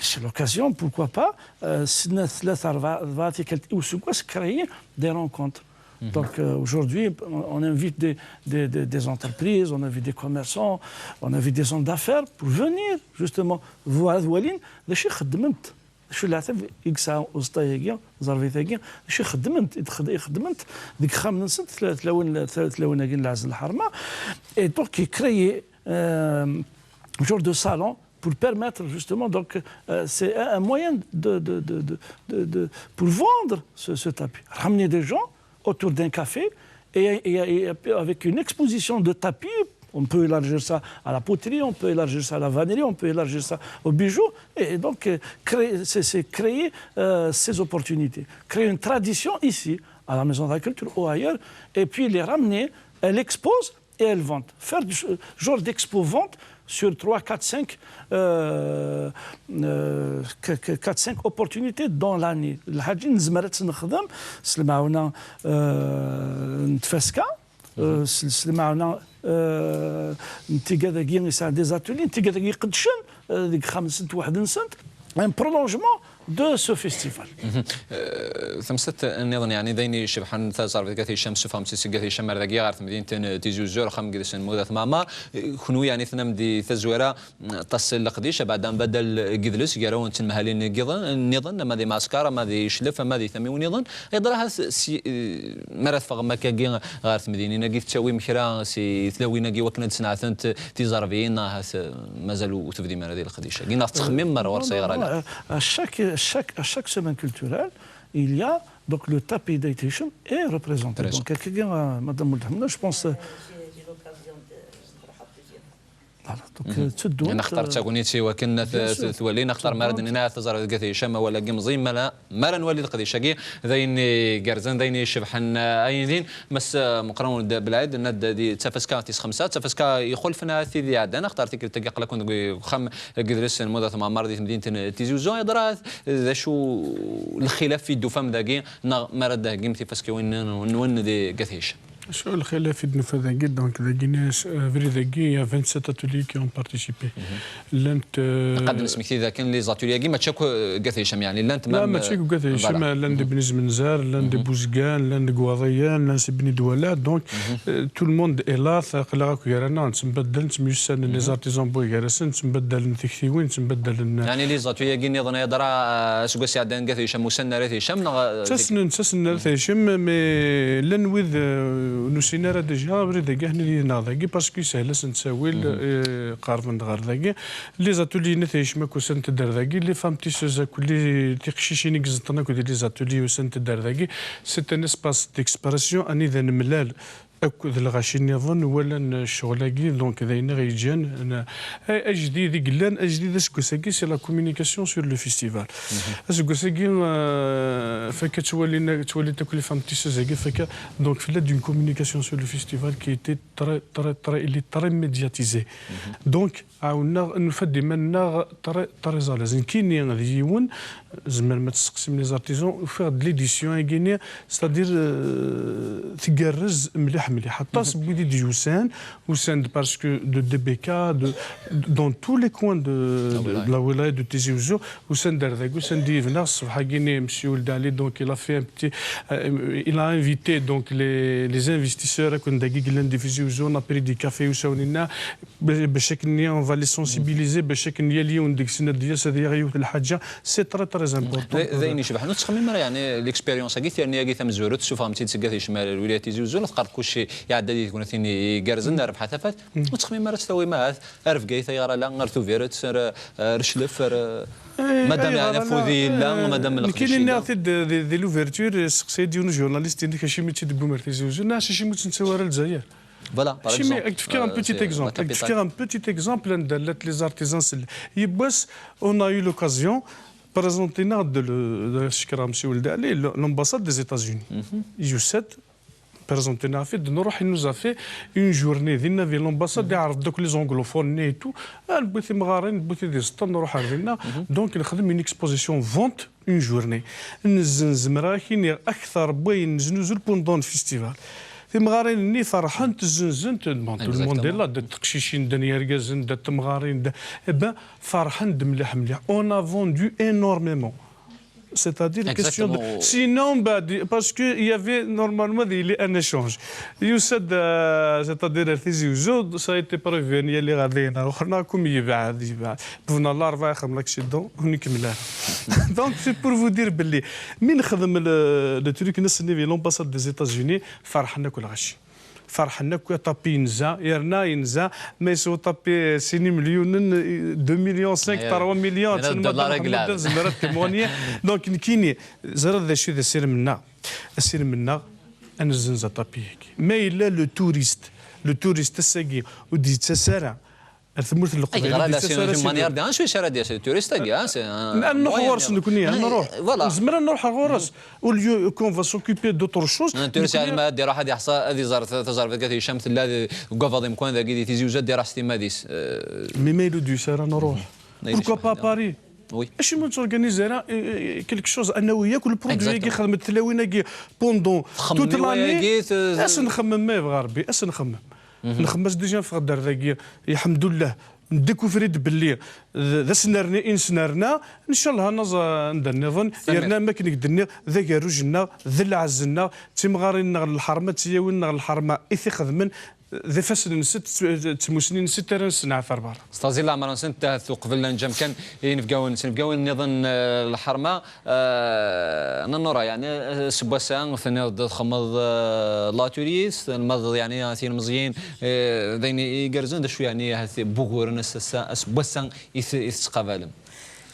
C'est l'occasion, pourquoi pas, euh, snat, tlata, rebɛa, rebɛa tikkelt i useggas, créer des rencontres. Donc euh, aujourd'hui, on on invite des, des, des- des entreprises, on invite des commerçants, on invite des hommes d'affaires pour venir justement voir, ad walin d acu i xeddment, d acu leɛtab i yesɛa uẓeṭṭa-agi, ẓerbit-agi, d acu i xeddment, i d-xed- i xeddment deg yexxamen-nsent tla- tlawin, tla- tlawin-agi n lɛezz n lḥerma. Et donc, il crée euh, un genre de salon pour permettre justement, donc, euh, c'est un un moyen de, de, de, de- de- de- pour vendre ce, ce tapis. Ramener des gens autour d'un café et, et- et avec une exposition de tapis, on peut élargir ça à la poterie, on peut élargir ça à la vannerie, on peut élargir ça aux bijoux. Et donc, euh, créer, c'est c'est créer euh, ces opportunités, créer une tradition ici, à la Maison de la Culture ou ailleurs, et puis les ramener, elle expose et elle vend. Faire du ch- genre d'expo-vente sur trois, quatre, cinq, euh, euh, qu- qu- quatre, cinq opportunités dans l'année. Lḥaǧa i nezmer ad tt-nexdem s lemɛawna, euh, n tfaska, euh, s s lemɛawna, euh, n tigad-agi yesɛan des ateliers, n tigad-agi iqeddcen, euh, deg uxxam-nsent weḥd-nsent, un prolongement de ce festival. Euh, tamsalt nniḍen, yeɛni d ayen icebḥen taẓerbiḍt n At Hicam, ssufɣemt-tt seg At Hicam ar dagi ɣer temdint n Tizi Uzzu, axxam n yidles n Lmut At Mɛemmer. Euh, kenwi yeɛni tennam di tazwara, mm, aṭas n leqdic, abeɛda n baddal n yidles, gar-awen d tenmhalin nniḍen, nniḍen, ama di Mɛesker, ama di Cclef, ama di tamiwin nniḍen. Iḍra ahat si, euh, mi ara teffɣem akkagi ɣer temdinin-agi, tettawim kra si tlawin-agi wakken ad d-sneɛtent tiẓerbiyin, neɣ ahat, euh, mazal ur tebdim ara di leqdic-agi, neɣ tettxemmimem ar ɣur-s? Ayɣer ala? À chaque, à chaque, à chaque semaine culturelle, il y a donc le tapis d'At Hichem est représenté. Donc, quelqu'un, euh, Madame Moulhamna, je pense. Euh, voilà, donc, euh, tteddunt, neɣ axaṭer d tagnit i wakken ad twalin, axaṭer mi ara d-nini ad teẓreḍ deg At Hichem awal-agi meẓẓi, mi ara, mi ara nwali leqdic-agi, d ayen igerrzen, d ayen icebḥen, euh, ayen din. Mass, euh, Meqran Belɛid, nenna-d di tafaska tis xemsa, d tafaska ixulfen ahat tid iɛeddan, axaṭer tikkelt-agi aql-aken deg uxxam n yidles n Lmut At Mɛemmer di temdint n Tizi Uzzu. Yeḍra d acu lxilaf i d-tufam dagi, neɣ mi ara d-theggim tifaskiwin-nwen di At Hichem? Acu lxilaf i d-nufa dagi? Donc, dagi, euh, abrid-agi, il y a vingt-sept ateliers qui ont participé. Llant, euh, Qad nesmekti dakken les ateliers-agi mačči akk, euh, deg At Hichem, yeɛni llant même, mačči akk deg At Hichem, llan di Bni Zmenzar, llan di Buzgan, llan deg Waḍiyan, llan si Bni Dwala. Donc, euh, tout le monde est là, aql-aɣ akk gar-aneɣ, nettembaddal, nettemyussan, les artisans n wway gar-asen, ttmbaddalen tiktiwin, ttmbaddalen. Yeɛni les ateliers-agi nniḍen yeḍra, euh, aseggas iɛeddan deg At Hichem, usan-d ar At Hichem, neɣ, euh, ttasnen, ttasnen ar At Hichem, mais llan wid, euh, ur nusin ara déjà, abrid-agi aḥna yid-neɣ dagi, parce que yeshel-asen ttawil, euh, qerben-d ɣer dagi. Les ateliers n At Hichem akk usant-d ar dagi, les femmes tisseuses akk, les, tiqcicin i iẓeṭṭen akk di les ateliers usant-d ar dagi. C'est un espace d'expression, anida nemlal akk d lɣaci nniḍen walan ccɣel-agi, donc d ayen i ɣ-yeǧǧan, n-, a-, ajdid i yellan, ajdid aseggas-agi, c'est la communication sur le festival. Aseggas-agi, euh, fakka ttwalin, ttwalint akk les femmes tisseuses-agi, fakka, donc, fella d'une communication sur le festival qui était très, très, très, il est très médiatisé. Donc, ɛawneɣ, nufa-d iman-nneɣ très, très à l'aise. Nekkini d yiwen, zemrem ad testeqsim les artisans, ufiɣ-d l'édition-agi-ni, c'est-à-dire, euh, tgerrez mliḥ, mliḥ. Aṭas n wid i d-yusan, usan-d parce que de D B K, de, dans tous les coins de, de, de la wilaya de Tizi Uzzu, usan-d ar dagi, usan-d yid-neɣ, ṣṣbeḥ-agi-ni, Monsieur Ould Ali, donc, il a fait un petit, euh, il a invité, donc, les, les investisseurs, akk n dagi, yellan di Tizi Uzzu, on a pris des cafés, usawen-inna, Ba-, bac akken on va les sensibiliser, bac akken yal yiwen deg-sen ad d-yas ad yaɣ yiwet n lḥaǧa, c'est très, très important. D, d ayen icebḥen. Ur tettxemmim ara, yeɛni, l'expérience-agi, tirni-agi tamezwarut, tessufɣem-tt-id seg At Hichem ar lwilayat Tizi Uzzu, la teqqareḍ kullec iɛedda di tegnatin igerrzen, rrbeḥ a tafat. Ur tettxemmim ara ad tt-tawim ahat ar Bgayet, ayɣer ala, ar Tubiret, ar, ar Cclef, ar, madam, yeɛni, afud yella, madam, nekkini nniɣ-t-id di, di l'ouverture, seqsay-d yiwen ujournaliste, yenna-k acimi tt-id-tewwim ar Tizi Uzzu, nniɣ-as acimi ur tt-nettawi ara Lezzayer. Voilà, par exemple. Acimi, ad k-d-fkiɣ un petit exemple. Ad k-d-fkiɣ un petit exemple anda llant les artisans. Yiwwas, on a eu l'occasion, présenter-aɣ-d le, d cekra Monsieur Ould Ali, le, l'ambassade des États-Unis. Yusa-d, présenter-aɣ-t-id, nruḥ, il nous a fait une journée dinna di l'ambassade, iɛreḍ-d akk les anglophones et tout. Ah, newwi timɣarin, newwi tid iẓeṭṭen, nruḥ ar dinna. Donc, nexdem une exposition vente une journée. Nezzen, zemreɣ ad k-iniɣ, akteṛ n wayen neznuzu pendant le festival. Timɣarin-nni ferḥent, zzenzent, bon, tout le monde est là, d teqcicin, d yergazen, d temɣarin, d, eh ben, ferḥent mliḥ, mliḥ. On a vendu énormément. C'est-à-dire, question de, sinon, bah, parce que il y avait normalement des, un échange. Yusa-d, euh, c'est-à-dire, ar Tizi Uzzu, ça a été prévu, ad yali ɣer dinna, uxerna, comme yebɛed, yebɛed. Bna Larebɛa ixdem l'accident, ur nkemmel ara. Donc, c'est pour vous dire belli, mi nexdem le, le truc n ass-nni di l'ambassade des États-Unis, ferḥen akk lɣaci. Ferḥen akk, tapi yenza, yerna yenza, ma yeswa tapi sin imelyunen, deux millions cinq, trois millions, yerna d dollar agla. Zemreɣ ad témoigner. Donc, nekkini, ẓriɣ d acu d asirem-nneɣ. Asirem-nneɣ, ad nezzenz tapi-agi. Ma yella le touriste, le touriste ass-agi, ur d-yettas ara, Ar tmurt n Leqbayel. Ayɣer ala, c'est une manière de, acu ara d-yas turist-agi, ah, c'est un moyen. Ad nruḥ ɣur-s nekkni, ad nruḥ. Voilà. Nezmer ad nruḥ ɣur-s. Au lieu qu'on va s'occuper d'autre chose. Un turist, yeɛni ma ad iruḥ ad iḥṣa, ad iẓer ta-, taẓerbiḍt At Hicam tella deg wabaḍ imkan dagi di Tizi Uzzu, ad iruḥ s timmad-is. Euh, mais ma yella ur d-yusi ara, nruḥ. Pourquoi pas Paris? Oui. Acimi ur nettorganise ara, euh, quelque chose, ad nawi yakk le produit-agi, xedmet tlawin-agi pendant toute l'année. Ad s-nxemmem, ma yebɣa Rebbi, ad s-nxemmem. Nxemmem-as déjà, neffeɣ-d ar dagi, lḥemdullah, ndécouvrir-d belli d, d asnerni i nesnerna, ncallah ad naẓ anda nniḍen, yerna am wakken i k-d-nniɣ, d agerruj-nneɣ, d lɛezz-nneɣ, d timɣarin-nneɣ n lḥerma, d tiyawin-nneɣ n lḥerma i t-ixedmen, d ifassen-nsent, d tmussni-nsent ara nessenɛet ar berra. S tazila leɛmer-nsent, ahat uqbel ad neǧǧ amkan i yinebgawen, s inebgawen nniḍen, eh, lḥerma, eh, Nanura, yeɛni, eh, s wass-a tenniḍ-d txemmeḍ, eh, l'atelier, telmeḍ, yeɛni, tilemẓiyin, eh, d ayen igerrzen, d acu, yeɛni, ahat n wuguren ass-, ass-, ass-, n wass-a i t-, i tettqabalem?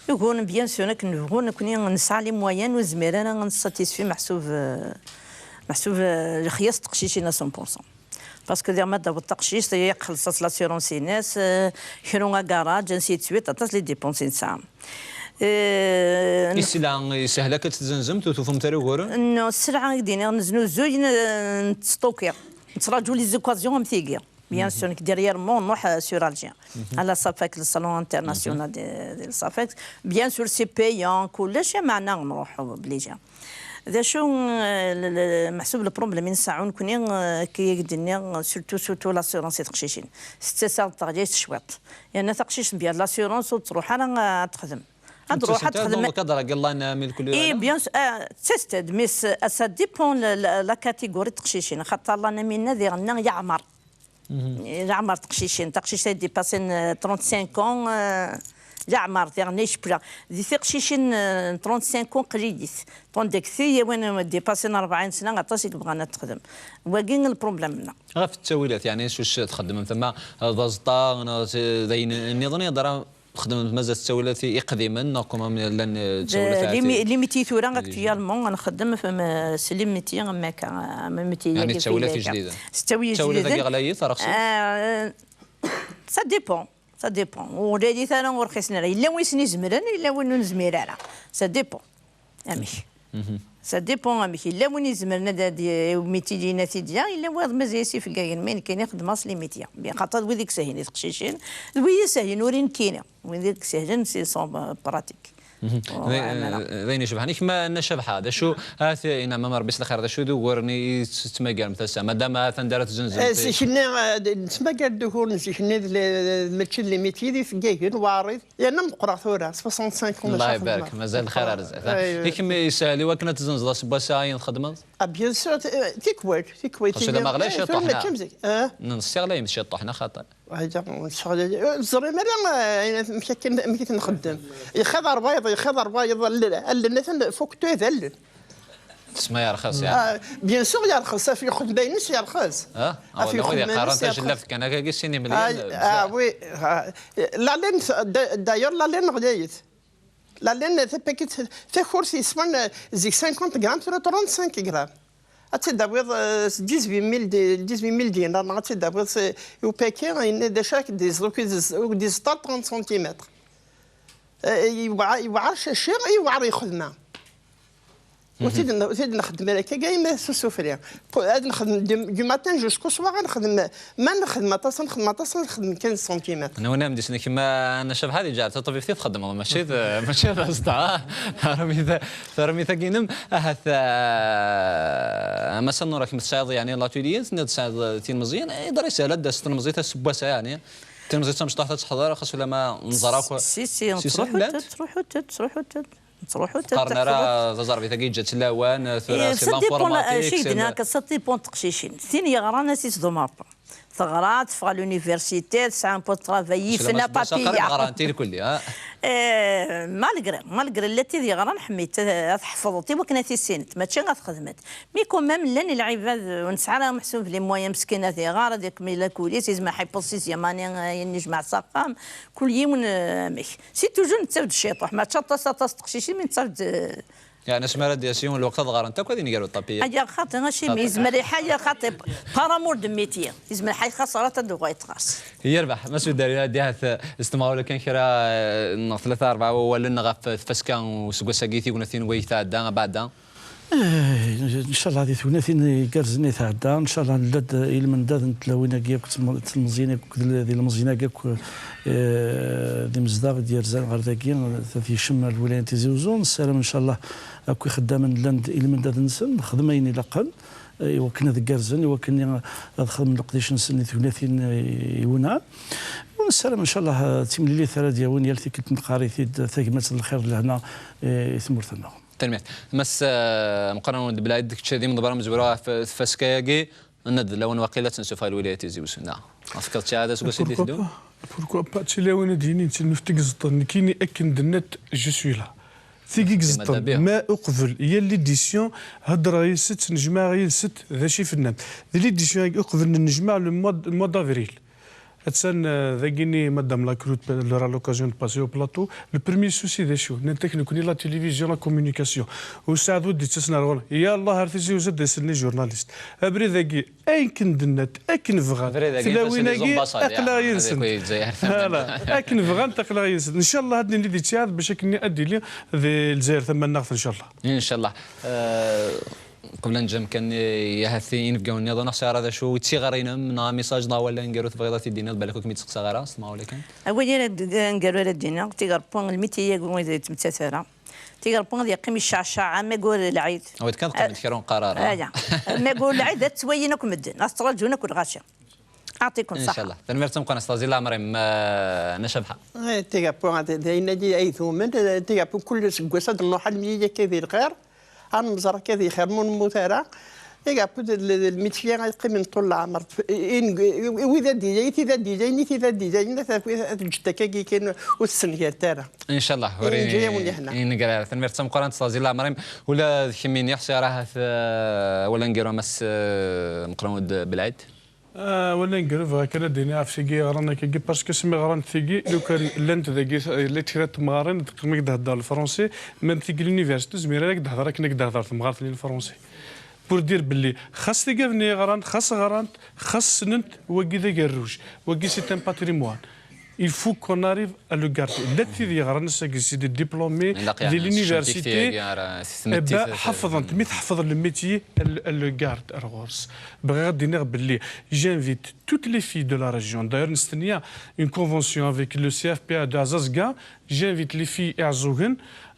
Uguren, bien sûr, akken nebɣu, nekkni nesɛa les moyens, ur nezmir ara ad nessatisfi meḥsub, eh, meḥsub, eh, lexyas n teqcicin à cent pour cent. Parce que diɣ ma d-taweḍ taqcict, yeqxel-as l'assurance-ines, euh, kra agaṛaj, ainsi de suite, aṭas les dépenses i nesɛa. Euh, i sselɛa yeshel akka ad tt-tzenzem, ur tufamt ara uguren? Non, sselɛa i k-d-iniɣ, neznuzuy, n-, nettstoki, nettraǧu les occasions am tigi. Bien sûr, nekk derrière-moi, nruḥ, euh, sur Alger. À la SAFEC, le salon international de, de la SAFEC. Bien sûr, c'est payant, kullec, meɛna nruḥ obligé. D acu, eh, l-, l-, meḥsub le problème i nseɛɛu nekni, eh, akka i k-d-nniɣ, surtout, surtout l'assurance i teqcicin. Tettas-aɣ-d teɣlayt cwiṭ. Yerna taqcict bien l'assurance ur d-truḥ ara, eh, ad texdem. Ad truḥ ad texdem. Eh, bien sûr, eh, tettas-d, mais s-, ça dépend la, la, la catégorie n teqcicin. Xaṭer llan am winna diɣenna yeɛmer. Leɛmer teqcicin, taqcict ay d-ipasin, euh, trente-cinq ans, euh, leɛmer, tiɣenni icewwel. Di tiqcicin, euh, trente-cinq ans qlilit. Tandis que tiyawin, euh, d-ipasin rebɛin sna, aṭas i yebɣan ad texdem. Wagi i le problème-nneɣ. Ɣef ttawilat, yeɛni, s wacu txeddmem tama, d aẓeṭṭa, neɣ d, d ayen nniḍen, yeḍra, txeddmem mazal ttawilat iqdimen, neɣ kuma llan, euh, ttawilat? Les mi-, les métiers tura, actuellement, nxeddem f-, m-, s les métiers, am akka, am métier. Yeɛni ttawilat ijdiden? S ttawilat ijdiden. Ttawilat-agi ɣlayit, rxsent? Euh, ça dépend, ça dépend. Ur ɣlayit ara, ur rxisen ara. Yella win i sen-izemren, yella win ur nezmir ara. Ça dépend. Amek? Ça dépend amek. Yella win izemren ad, ad, i métier-ina tidya, yella wayeḍ mazal-as ifeggagen, mais nekkini xeddmeɣ s les métiers. Bien, xaṭer d wid i isehlen i teqcicin, d wid isehlen ur i nekkini. Wid i isehlen, c'est son, euh, pratique. D, d ayen icebḥen. Kemm a Nna Cabḥa, d acu, ahat, inama Rebbi s lxir, d acu d uguren i tettmagarem ass-a, madam ahat anda ara tzenzemt? Eh, zik-nni, eh, d-, nettmagar-d uguren zik-nni d le-, mačči d les métiers, d ifeggagen, waɛriḍ. Yerna meqqreɣ tura, soixante-cinq ans. Allah ibarek, mazal lxir ar zdat, ha? I kemm yeshel i wakken ad tzenzeḍ aseggas-a ayen txedmeḍ? Ah, bien sûr, t-, eh, tikwal, tikwal. Xas ulamma ɣlayet ciṭuḥ, neɣ? Mačči am zik, eh? Nṣeɣlayem ciṭuḥ, neɣ xaṭi? Ur teẓrim ara, eh, amek akken, amek i t-nxeddem. Ixaḍ ṛwayeḍ, ixaḍ ṛwayeḍ, allen, allen, atan fuktu d allen. Tesma yerxes, yeɛni? Ah, bien sûr yerxes, af yexdem ayen-is yerxes. Ah, af wala wid yexdem yeqqaren ayen-is yerxes. Tajellabt kan akka, sin imelyaren. Ah, ah, oui, ah, la laine, d-, d'ailleurs, la laine ɣlayet. La laine, tapakit, takurt yeswan, eh, zik cinquante grammes, tura trente-cinq grammes. Ad tt-id-tawiḍ, eh, s dix-huit mille di-, dix-huit mille dinars, neɣ ad tt-id-tawiḍ s, i upaki, yenna d acu ara k-d-iẓeḍ, ur k-iẓeḍ, ur k-d-iẓeṭṭ trente centimètres. Eh, yewɛer, yewɛer caci, yewɛer ixedma. Ur t-id-, ur t-id-nxeddem ara akka, gayem s usufri. Ad nxeddem du, du matin jusqu'au soir, ad nxeddem, ma nxeddem aṭas, ad nxeddem aṭas, ad nxeddem quinze centimètres. Nwen am d-isnek, ma Nna Cabḥa di Ǧaɛel Taṭbibt i txeddmeḍ, mačči d, mačči d aẓeṭṭa, ah, tarmit, tarmit-agi-inem, ahat, ah, a Massa Nura, kemm tesɛiḍ, yeɛni, l'atelier, tenniḍ tesɛiḍ tilmeẓyin, eh, iḍer yeshel ad d-tas tlemẓit aseggas-a, yeɛni, tilmeẓit tamecṭuḥt ad teḥḍer, xas ulamma neẓra akk. Si, si, si, nettruḥu-tent, nettruḥu-tent, nettruḥu-tent. Ttruḥu-tent. Qqaren ara taẓerbit-agi yeǧǧa-tt lawan, tura, eh, c'est l'informatique, ça dépend, ça dépend teqcicin. Tin yeɣran ad tt-id-ḍumreḍ. Teɣra, teffeɣ à l'université, tesɛa un poste de travail, yefna papiya. Ɣrant irkelli, ha? Eh, malgré, malgré llant tid yeɣran, ḥemmit, eh, ad tḥefḍeḍ i wakken ad tissint, mačči ad txedmeḍ. Mais quand même, llan lɛibad, ur nesɛi ara meḥsub les moyens, meskin ad iɣer, ad ikemmel lakul-is, yezmer ad iḥiweḍ sixième année, eh, ayen yejmeɛ s axxam, kul yiwen, eh, amek. Si toujours nettaf-d ciṭuḥ, mačči aṭas, aṭas n teqcicin, mi nettaf-d, eh, Yeɛni asmi ara d-yas yiwen lweqt ad ɣarent akk ad iniger uṭapi. Aya xaṭi, acimi yezmer iḥay xaṭi, par amour de métier, yezmer iḥay xaṣarat ad uɣayet ɣas. Yerbeḥ, ma sudari ad dihat s temɣawla kan kra, eh, neɣ tlata rebɛa wawalen ɣef tfaska n useggas-agi, tignatin wayeg tɛedda, abeɛda. Eh, ncallah di tegnatin igerrzen i tɛedda, ncallah nella-d i lmendad n tlawin-agi akk, tm-, tlemẓiyin akk, d l-, d ilmeẓyen-agi akk, eh, d imezdaɣ i d-yerzan ɣer dagi, ad yecem ar lwilaya n Tizi Uzzu. Nessaram ncallah akk ixeddamen llan-d i lmendad-nsen, nexdem ayen ilaqen, eh, i wakken ad gerrzen, i wakken ad xedmen leqdic-nsen i tegnatin, eh, iwenɛen. U nessaram ncallah, eh, d timlilit ara d-yawin yal tikkelt nqarr-it-id, tagmat n lxir d lehna, eh, i tmurt-nneɣ. Tanemmirt. Mass, eh, Meqqran Wed Belɛid, kečč d imḍebber amezwaru ɣef tfaska-agi, nna-d d lawan waqila ad tt-nessufeɣ i lwilaya n Tizi Uzzu, neɣ? Tefkiḍ-tt-id aseggas i d-iteddun? Pourquoi pas? Pourquoi pas? Tilawin ad d-yinin, ttnuf tigi iẓeṭṭen, nekkini akken d-nna-d, je suis là. Tigi iẓeṭṭen, ma uqbel yal l'édition, heddreɣ yid-sent, nejmaɛeɣ yid-sent, d acu i fennant. Di l'édition-agi uqbel n nejmaɛ le mois d-, mois d'avril. Attan, eh, dagini Madame Lacroute, elle aura l'occasion de passer au plateau. Le premier souci d acu? Nnan-ak nekkni la télévision, la communication. Usaɛd ur d-ittas ɣer ɣur-neɣ. Yallah, ar Tizi Uzzu ad d-asen les journalistes. Abrid-agi, akken d-nnant, akken bɣant. Abrid-agi, tlawin-agi, aql-aɣ yid-sent. Voilà. Akken bɣant, aql-aɣ yid-sent. Ncallah ad nili di ttiɛad bac akken ad d-ili di Lezzayer tamannaɣt, ncallah. Ncallah. Eh, Qbel ad neǧǧ amkan-nni, ahat inebgawen nniḍen, neɣ sɛiɣ ara d acu i d tiɣri-inem, neɣ amisaj, neɣ awal aneggaru tebɣiḍ ad t-id-tiniḍ, balak ur kem-id-sseqsaɣ ara s temɣawla kan. Awal ara d-, aneggaru ara d-iniɣ, tigerpun, lmiti-agi ur yettmettat ara. Tigerpun ad yeqqim yecceɛceɛ am aggur lɛid. Awid kan teqqimeḍ kra ur neqqar ara. Ala. Am aggur lɛid ad t-ttwalin akk medden, ad t-ttraǧun akk lɣaci. Aɛṭikum ṣṣeḥḥa. Ncallah. Tanemmirt tameqqrant, s tazila ɛmer-im, eh, Nna Cabḥa. Eh, tigerpun, d ayen-agi ay tumen, eh, tigerpun kul aseggas ad nruḥ almi akka di lxir. Ad nemmẓer akka di xir, ma ur nemmut ara. Iga, akked l-, l-, lmitya ay qqimen ṭul leɛmer. In-, i wid ad d-ilayen, tid ad d-ilayen, i tid ad d-ilayen, ad, ad ǧǧent akkagi kan, ur tessengaret ara. Ncallah, ur yenǧa-yawen lehna. Inger ara. Tanemmirt tameqqrant, s tazila ɛmer-im. Ula d kemmini, ḥṣiɣ ahat, eh, awal aneggaru a Mass, eh, Meqqran Wed Belɛid. Ah, awal aneggaru bɣiɣ kan ad d-iniɣ ɣef tigi yeɣran akkagi, parce que asmi ɣrant tigi, lukan llant dagi, llant kra n temɣarin, tqem-ik d-thedder lefransi, ma n tigi l'université, ur tezmir ara ad k-d-tehder akken ad k-d-tehder temɣart-nni lefransi. Pour dire belli, xas tigad-nni yeɣran, xas ɣrant, xas ssnent, wagi d agerruj, wagi c'est un patrimoine. Il faut qu'on arrive à le garder. Llant tid yeɣran ass-agi, c'est des diplômés de l'université. Eh ben, ḥefḍent, mi teḥfeḍ le métier, elle, elle le garde ar ɣur-s. Bɣiɣ ad d-iniɣ belli, j'invite toutes les filles de la région. D'ailleurs, nestenni une convention avec le C F P A de Azazga. J'invite les filles Iɛeẓẓugen,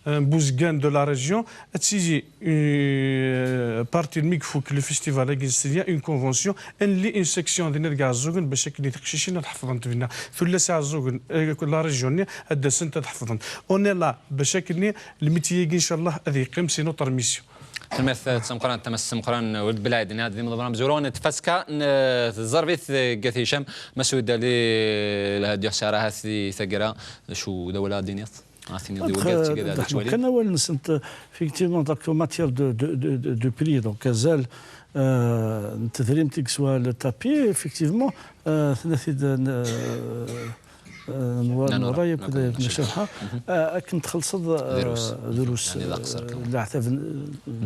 euh, Bouzgan de la région, ad tili, euh, partie mi ifuk le festival-agi, c'est-à-dire une convention, ad nelli une section dinna deg Iɛeẓẓugen, bac akken i teqcicin ad ḥefḍent dinna. Tullas Iɛeẓẓugen, euh, la région-nni, ad d-asent ad ḥefḍent. On est là, bac akken lmiti-agi, inchallah, ad yeqqim, c'est notre mission. Tanemmirt tameqqrant, a Mass Meqqran Wed Belɛid, nniɣ-d d imḍebber amezwaru n tfaska n, eh, tẓerbit deg At Hicam. Mass Wed Ali, lhadi ḥṣiɣ ahat di taggara, d acu d awal ad d-tiniḍ? Ad tiniḍ i wigad d tigad ad ttwalin. Kan awal-nsent, effectivement, donc, en matière de, de, de, de, de prix, donc, azal, euh, n tedrimt i yeswa le tapis, effectivement, euh, tella-t-id, euh, euh, Nura, Nura, Nura akked Nura Cabḥa. Mhm. Euh, akken txellṣeḍ, euh, drus. Drus, yeɛni d aqeṣṣer kan. Leɛtab n-,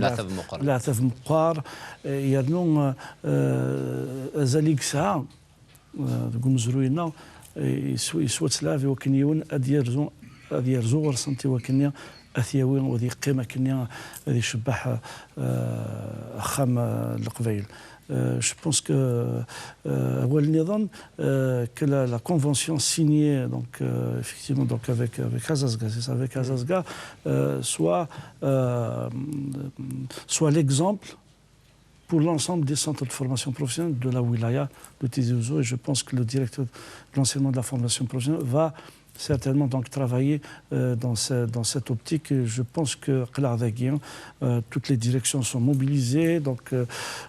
leɛtab meqqar. Leɛtab meqqar, euh, yernu, euh, azal i yesɛa, eh, deg umezruy-nneɣ, eh, yeswa, yeswa ttlaɛab i wakken yiwen ad yerzu, ad yerzu ɣer-sent i wakken ad t-yawi, ad yeqqim akken ad icebbeḥ, eh, axxam, eh, n Leqbayel. Eh, je pense que, eh, awal nniḍen, eh, que la, la convention signée, donc, euh, effectivement, donc avec, avec Azazga, c'est ça, avec Azazga, euh, soit, euh, soit l'exemple pour l'ensemble des centres de formation professionnelle de la wilaya de Tizi Ouzou. Et je pense que le directeur de l'enseignement de la formation professionnelle va certainement donc travailler, euh, dans ce, dans cette optique. Et je pense que, euh, toutes les directions sont mobilisées. Donc, euh,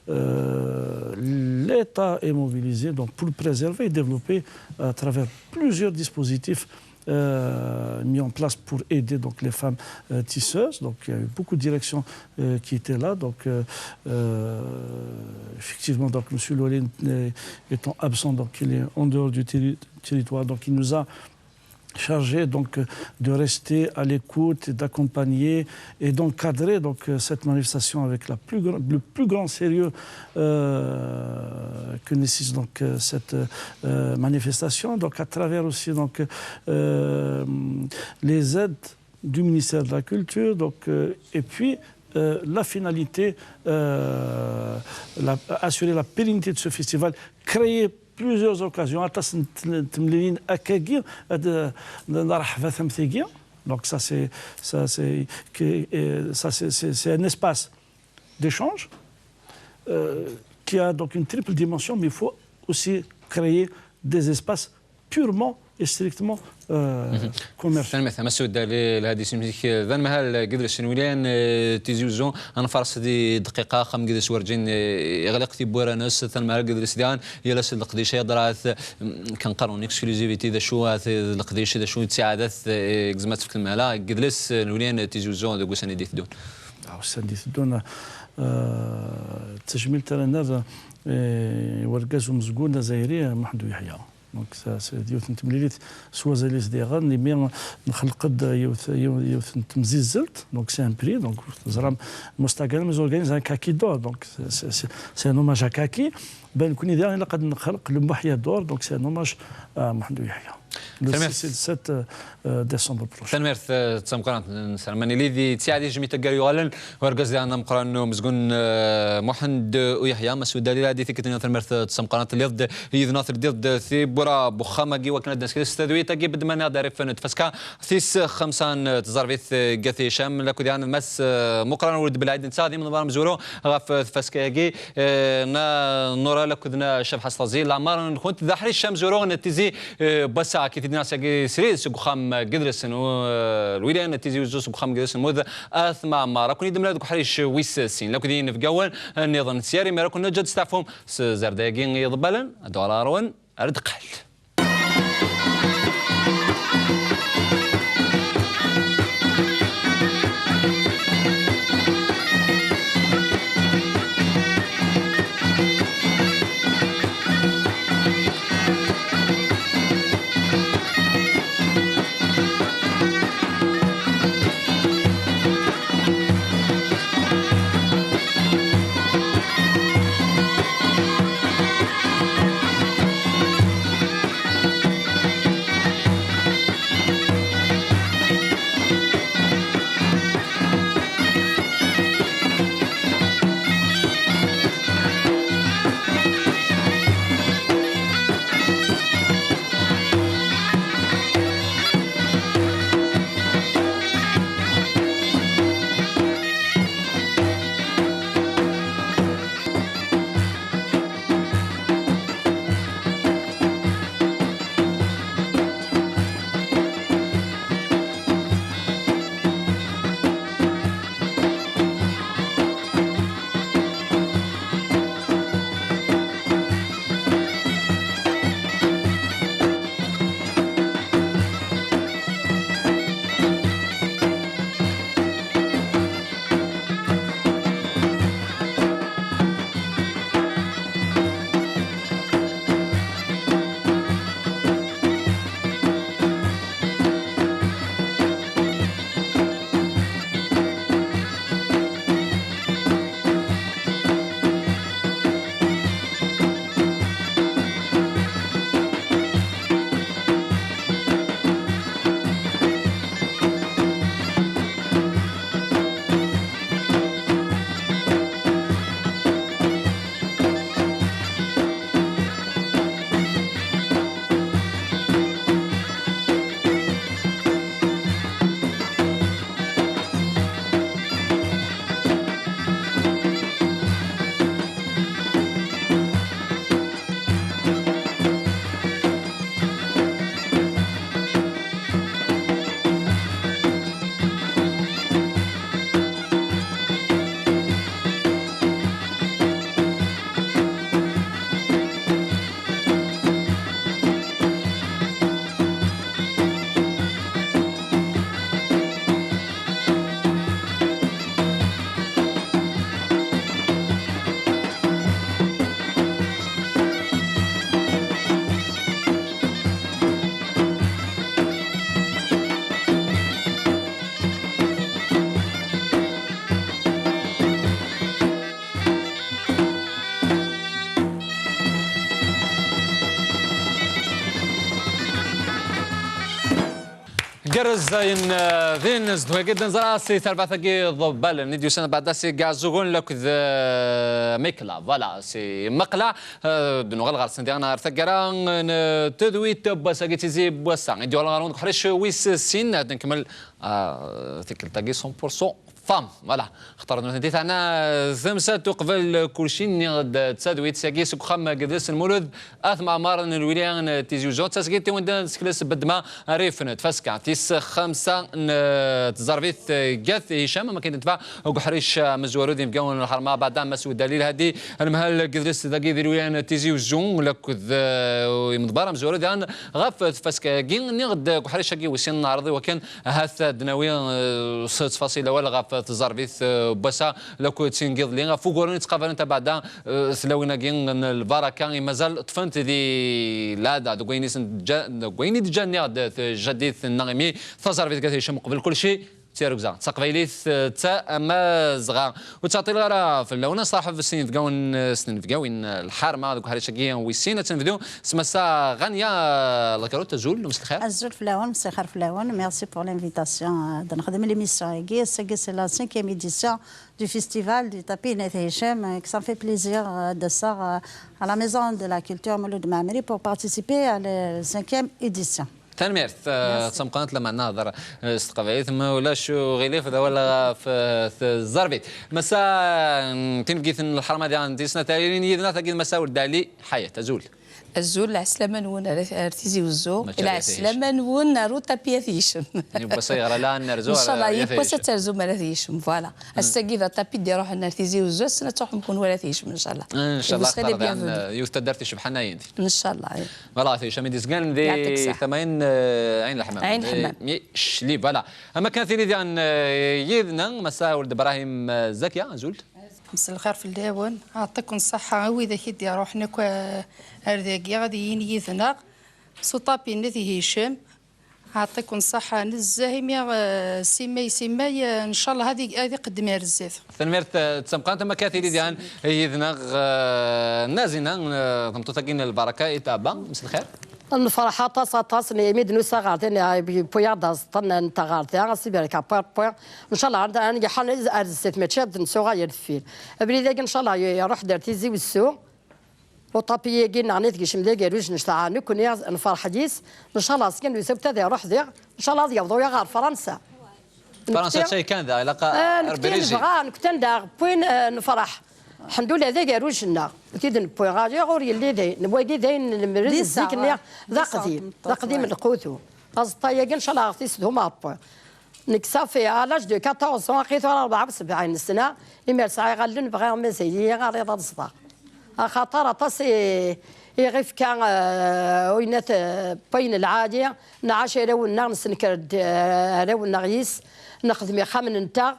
euh, l'État est mobilisé donc pour le préserver et développer à travers plusieurs dispositifs euh, mis en place pour aider donc les femmes, euh, tisseuses. Donc il y a eu beaucoup de directions, euh, qui étaient là. Donc, euh, euh, effectivement, donc Monsieur Loilin, euh, étant absent, donc il est en dehors du terri-, territoire. Donc il nous a chargé donc, euh, de rester à l'écoute, d'accompagner et d'encadrer donc, euh, cette manifestation avec la plus gra-, le plus grand sérieux, euh, que nécessite donc, euh, cette, euh, manifestation. Donc, à travers aussi donc, euh, les aides du ministère de la Culture, donc, euh, et puis, euh, la finalité, euh, la, assurer la pérennité de ce festival, créer plusieurs occasions, aṭas n t-, n temlilin akkagi, ad, n, n ṛṛeḥbat am tigi. Donc ça, c'est, ça, c'est, que, euh, ça, c'est, c'est, c'est un espace d'échange, euh, qui a donc une triple dimension, mais il faut aussi créer des espaces purement et strictement, euh, commerciaux. Tanemmirt a Massoud, lhadi-s-nnek d anemhal deg yidles n Lwilyan, eh, Tizi Uzzu, ad nfares di dqiqa, axxam deg yidles werǧin, eh, iɣliq tiwwura-ines, tanemhal deg yidles diɣen, yal ass d leqdic ay ḍrat, mm, kan qqaren exclusivité, d acu, ah, d leqdic, d acu d ttiɛadat, eh, gezmat tefk lmehla deg yidles n Lwilyan, Tizi Uzzu, deg ussan i d-iteddun. Ah, ussan i d-iteddun, eh, d tajmilt ara nerr, eh, i wergaz umezgun azzayri, eh, Muḥend Uyeḥya. Donc, ça, c'est yiwet n temlilit s wazal-is diɣen, imi nxelq-d yiwet, yiw-, yiwet n temzizzelt, donc c'est un prix, donc teẓram Moustagan, ils organisent un Kaki d'or, donc c'est, c'est, c'est, c'est un hommage à Kaki. Ben, nekkni diɣen ilaq ad nxelq le Mouhia d'or, donc c'est un hommage à Mohamed Yahya. Le six et le sept, euh, euh, décembre prochain. Tanemmirt, eh, d tameqqrant, nessaram ad nili di ttiɛad i tejmilt aggar yuɣalen, wergaz diɣen ameqqran n umezgun, eh, Muḥend Uyeḥya, Masud Dalil, ad d-itekkiṭ-nni tanemmirt, eh, d tameqqrant, telliḍ-d yid-neɣ, teldiḍ-d tiwwura n wexxam-agi wakken ad d-neskres tadwilt-agi, bedd ma nniɣ-d ara ifen tfaska tis xemsa n tẓerbit, eh, deg At Hicam, lakked diɣen d Mass, eh, Muqran Wuled Belɛid, netta d imḍebber amezwaru ɣef, eh, tfaska-agi, eh, na Nura lakked na Cabḥa Sṭazi, leɛmer-nkent d aḥric amezwaru n Tizi, eh, n wass-a, akka i t-id-nniɣ sagi srid seg uxxam n yidles n, eh, Lwilaya n Tizi Uzzu, seg uxxam n yidles n Lmud At Mɛemmer. Ad ken-id-mlaleɣ deg uḥric wis sin, lakked yinebgawen nniḍen. Sya ar imir, ad ken-neǧǧ ad testeɛfum s zzerda-agi iḍebbalen, ad d-uɣaleɣ ɣer-wen ar deqqal. Gerrez ayen, eh, din, zedwagi d-nẓra si terbaɛt-agi iḍebbalen i d-yusan beɛda si Gazugun lakked, eh, Mekla. Voilà, si Mekla, eh, d-nuɣal ɣer-sen diɣen ɣer taggara n tedwit n wass-agi d tizi n wass-a. I d-yuɣal ɣer-wen deg uḥric wis sin, ad nkemmel, ah, tikkelt-agi cent pour cent femme. Voilà, xaṭer nutenti teɛna temsalt uqbel kulci, nniɣ-d d tadwit-agi seg uxxam n Gedres Lmulud At Mɛemmer n Lwilaya n Tizi Uzzu. D tasgilt i wen-d-nessekles beddma rrif n tfaska tis xemsa n tẓerbit g At Hicam, am akken d-tebɛa deg uḥric amezwaru d inebgawen n lḥerma, beɛda Mass Udali Lhadi, anemhal n Gedres dagi di Lwilaya n Tizi Uzzu, lakked, eh, imeḍbar amezwaru diɣen ɣef tfaska-agi. Nniɣ-d deg uḥric-agi wis sin neɛreḍ i wakken ahat ad d-nawi, eh, s ttfaṣil awal ɣef tẓerbit, eh, n wass-a lakked sin n yiḍelli, ɣef wuguren yettqabalen tabeɛda, eh, tlawin-agi n lbaraka i mazal ṭṭfent di lɛada deg wayen i sen-d-ǧǧa-, deg wayen i d-ǧǧan, nniɣ-d, tjaddit nneɣ imi taẓerbit gat Hicam qbel kulci d tirugza, d taqbaylit, eh, d tamazɣa. Ur ttɛeṭṭileɣ ara fell-awen, ad nṣerḥeb s inebgawen, eh, s tnebgawin, eh, lḥerma deg uḥric-agi wis sin. Ad tt-nebdu s Massa Ɣanya Lakarut. Azul, mselxir. Azul fell-awen, mselxir fell-awen. Merci pour l'invitation, euh, ad nexdem l'émission-agi. Ass-agi, c'est la cinquième édition du festival du tapis n At Hicam, euh, que ça me fait plaisir, euh, de sort, euh, à la Maison de la Culture Mouloud Mammeri pour participer à la cinquième édition. Tanemmirt, eh, d tameqqrant, lama nehder, eh, s teqbaylit, ma ulac uɣilif, d awal ɣef, eh, tẓerbit. Massa, mm, tinebgit n lḥerma diɣen tis snat ara yilin yid-neɣ, tagi d Massa Uld Ali Ḥayat. Azul. Azul, lɛeslama-nwen ar, ar Tizi Uzzu. Mačči ar At Hicam. Lɛeslama-nwen ar utapi At Hicam. Yiwwas ayɣer ala ad nerzu ar At Hicam. Ncallah, yiwwas ad terzum ar At Hicam, voilà. Ass-agi d utapi d-iruḥen ar Tizi Uzzu, ass-n ad truḥem kunwi ar At Hicam, ncallah. Ncallah, vous serez les bienvenus. Yiwet taddart icebḥen ayen. Ncallah. Voilà, At Hicam i d-izgan di tama-in, eh, Ɛin Leḥmam. Ɛin Leḥmam. Eh, mi, cli, voilà. Am akken ad tili diɣen, eh, yid-neɣ, Massa Uld Brahim, eh, Zakiya, azul. Mselxir fell-awen, ɛṭiken ṣṣeḥḥa, a widak i d-iruḥen akk, eh, ar dagi, ad yini yid-neɣ, s uṭapi n At Hicam, ɛṭiken ṣṣeḥḥa nezzeh, imi, eh, simay, simay, eh, ncallah ad i-, ad iqeddem ar zdat. Tanemmirt, eh, d tameqqrant, am akka tili diɣen yid-neɣ, eh, Nazina, eh, tameṭṭut-agi n lbaraka, i Taba, mselxir. Nefreḥ aṭas, aṭas, imi d-nusa ɣer din, eh, yewwi-yaɣ-d aẓeṭṭa-nteɣ ɣer da, as ibarek, apwir, pwir. Ncallah, ad, ad ngeḥḥan ar zdat, mačči ad nsuɣ ar deffir. Abrid-agi, ncallah, iruḥ-d ar Tizi Wezzu. Uṭapi-agi nneɣ nitgecm d agerruj n ccḍeɛ, nekkni nefreḥ yis. Ncallah, seg nusa-d ad iruḥ diɣ, ncallah ad yaweḍ uyaɣ ɣer Fransa. Fransa d tay kan da, ilaq a, ah, Rebbi nekti rizq. Nebɣa, nekti anda wwin, eh, nefreḥ. Ḥemdullah, d agerruj-nneɣ. Tid newwi ɣer yiɣ ur yelli dayen. Wagi dayen nlemmer d zik-nni, d aqdim. D aqdim n lqutu. Aẓeṭṭa-agi, ncallah, ɣef tis d umeɛṭṭu. Nekk safi, à l'âge de quatorze ans, aqi tura rebɛa u sebɛin sna, imir sɛiɣ allen, bɣiɣ mazal-iyi ɣer iḍ ad ẓḍeɣ. Axaṭer aṭas i, i ɣ-ifka, eh, oynat, eh, wayen lɛali, nɛac arraw-nneɣ, nessenker-d, eh, arraw-nneɣ yis, nexdem ixxamen-nteɣ.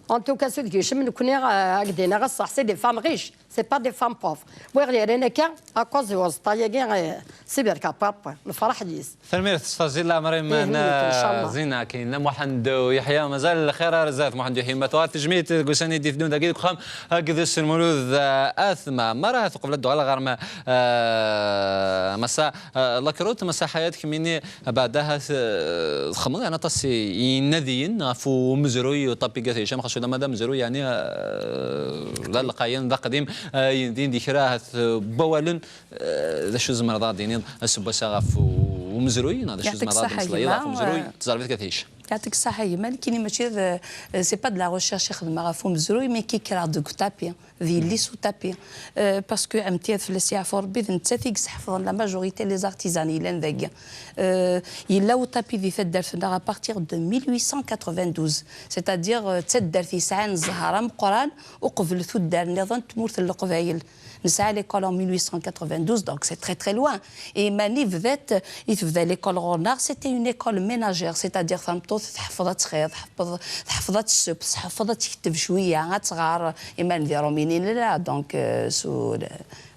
En tout cas, s udgicem, nekkni, eh, ad k-d-iniɣ ass-a, c'est des femmes riches, c'est pas des femmes pauvres. Wi ɣ-yerran akka, à cause n uẓeṭṭa-agi, eh, si berka papa, nefreḥ yis. Tanemmirt s tazila, Marim. Ih, n, ncallah. Zina, kayen Muḥend u Yeḥya, mazal lxir ar zdat. Muḥend u Yeḥya, ma tuɣal tejmilt deg ussan i d-iteddun dagi deg uxxam, eh, Gedres Lmulud, eh, At Mɛemmer. Ahat uqbel ad d-uɣaleɣ ɣer-m, eh, Massa, eh, Lakrut, Massa Ḥayat, kemmini, beɛda ahat, eh, txedmeḍ, yeɛni, aṭas i, i yinadiyen ɣef umezruy, uṭapi n At Hicam, xas ulamma d amezruy, yeɛni, eh, d alqayan, d aqdim, eh, din di kra ahat, eh, n wawalen. Eh, d acu tzemreḍ ad d-tiniḍ aseggas-a ɣef u-, umezruy, neɣ d acu tzemreḍ ad d-tmeslayeḍ ɣef umezruy, eh, tẓerbit n At Hicam? Yeɛṭik ṣṣeḥḥa a gma, nekkini mačči d, eh, c'est pas de la recherche i xedmeɣ ɣef umezruy, mais kikreɣ deg utapi, d yelli-s utapi. Eh, parce que ɛemti ad fell-as yeɛfu Rebbi, d nettat i yesḥefḍen la majorité les artisans yellan dagi. Eh, yella utapi di taddart-nneɣ à partir de mille huit cent quatre-vingt-douze, c'est-à-dire, eh, d taddart yesɛan zzher ameqqran uqbel tuddar nniḍen n tmurt n Leqbayel. Nesɛa l'école en mille huit cent quatre-vingt-douze, donc c'est très, très loin. Et mani bdat, i tebda l'école ɣur-neɣ, c'était une école ménagère, c'est-à-dire tameṭṭut tḥeffeḍ ad txiḍ, tḥeffeḍ, tḥeffeḍ ad tesseww, tḥeffeḍ ad tekteb cwiya, ad tɣer, iman d iruminiyen, là, donc, euh, sous le,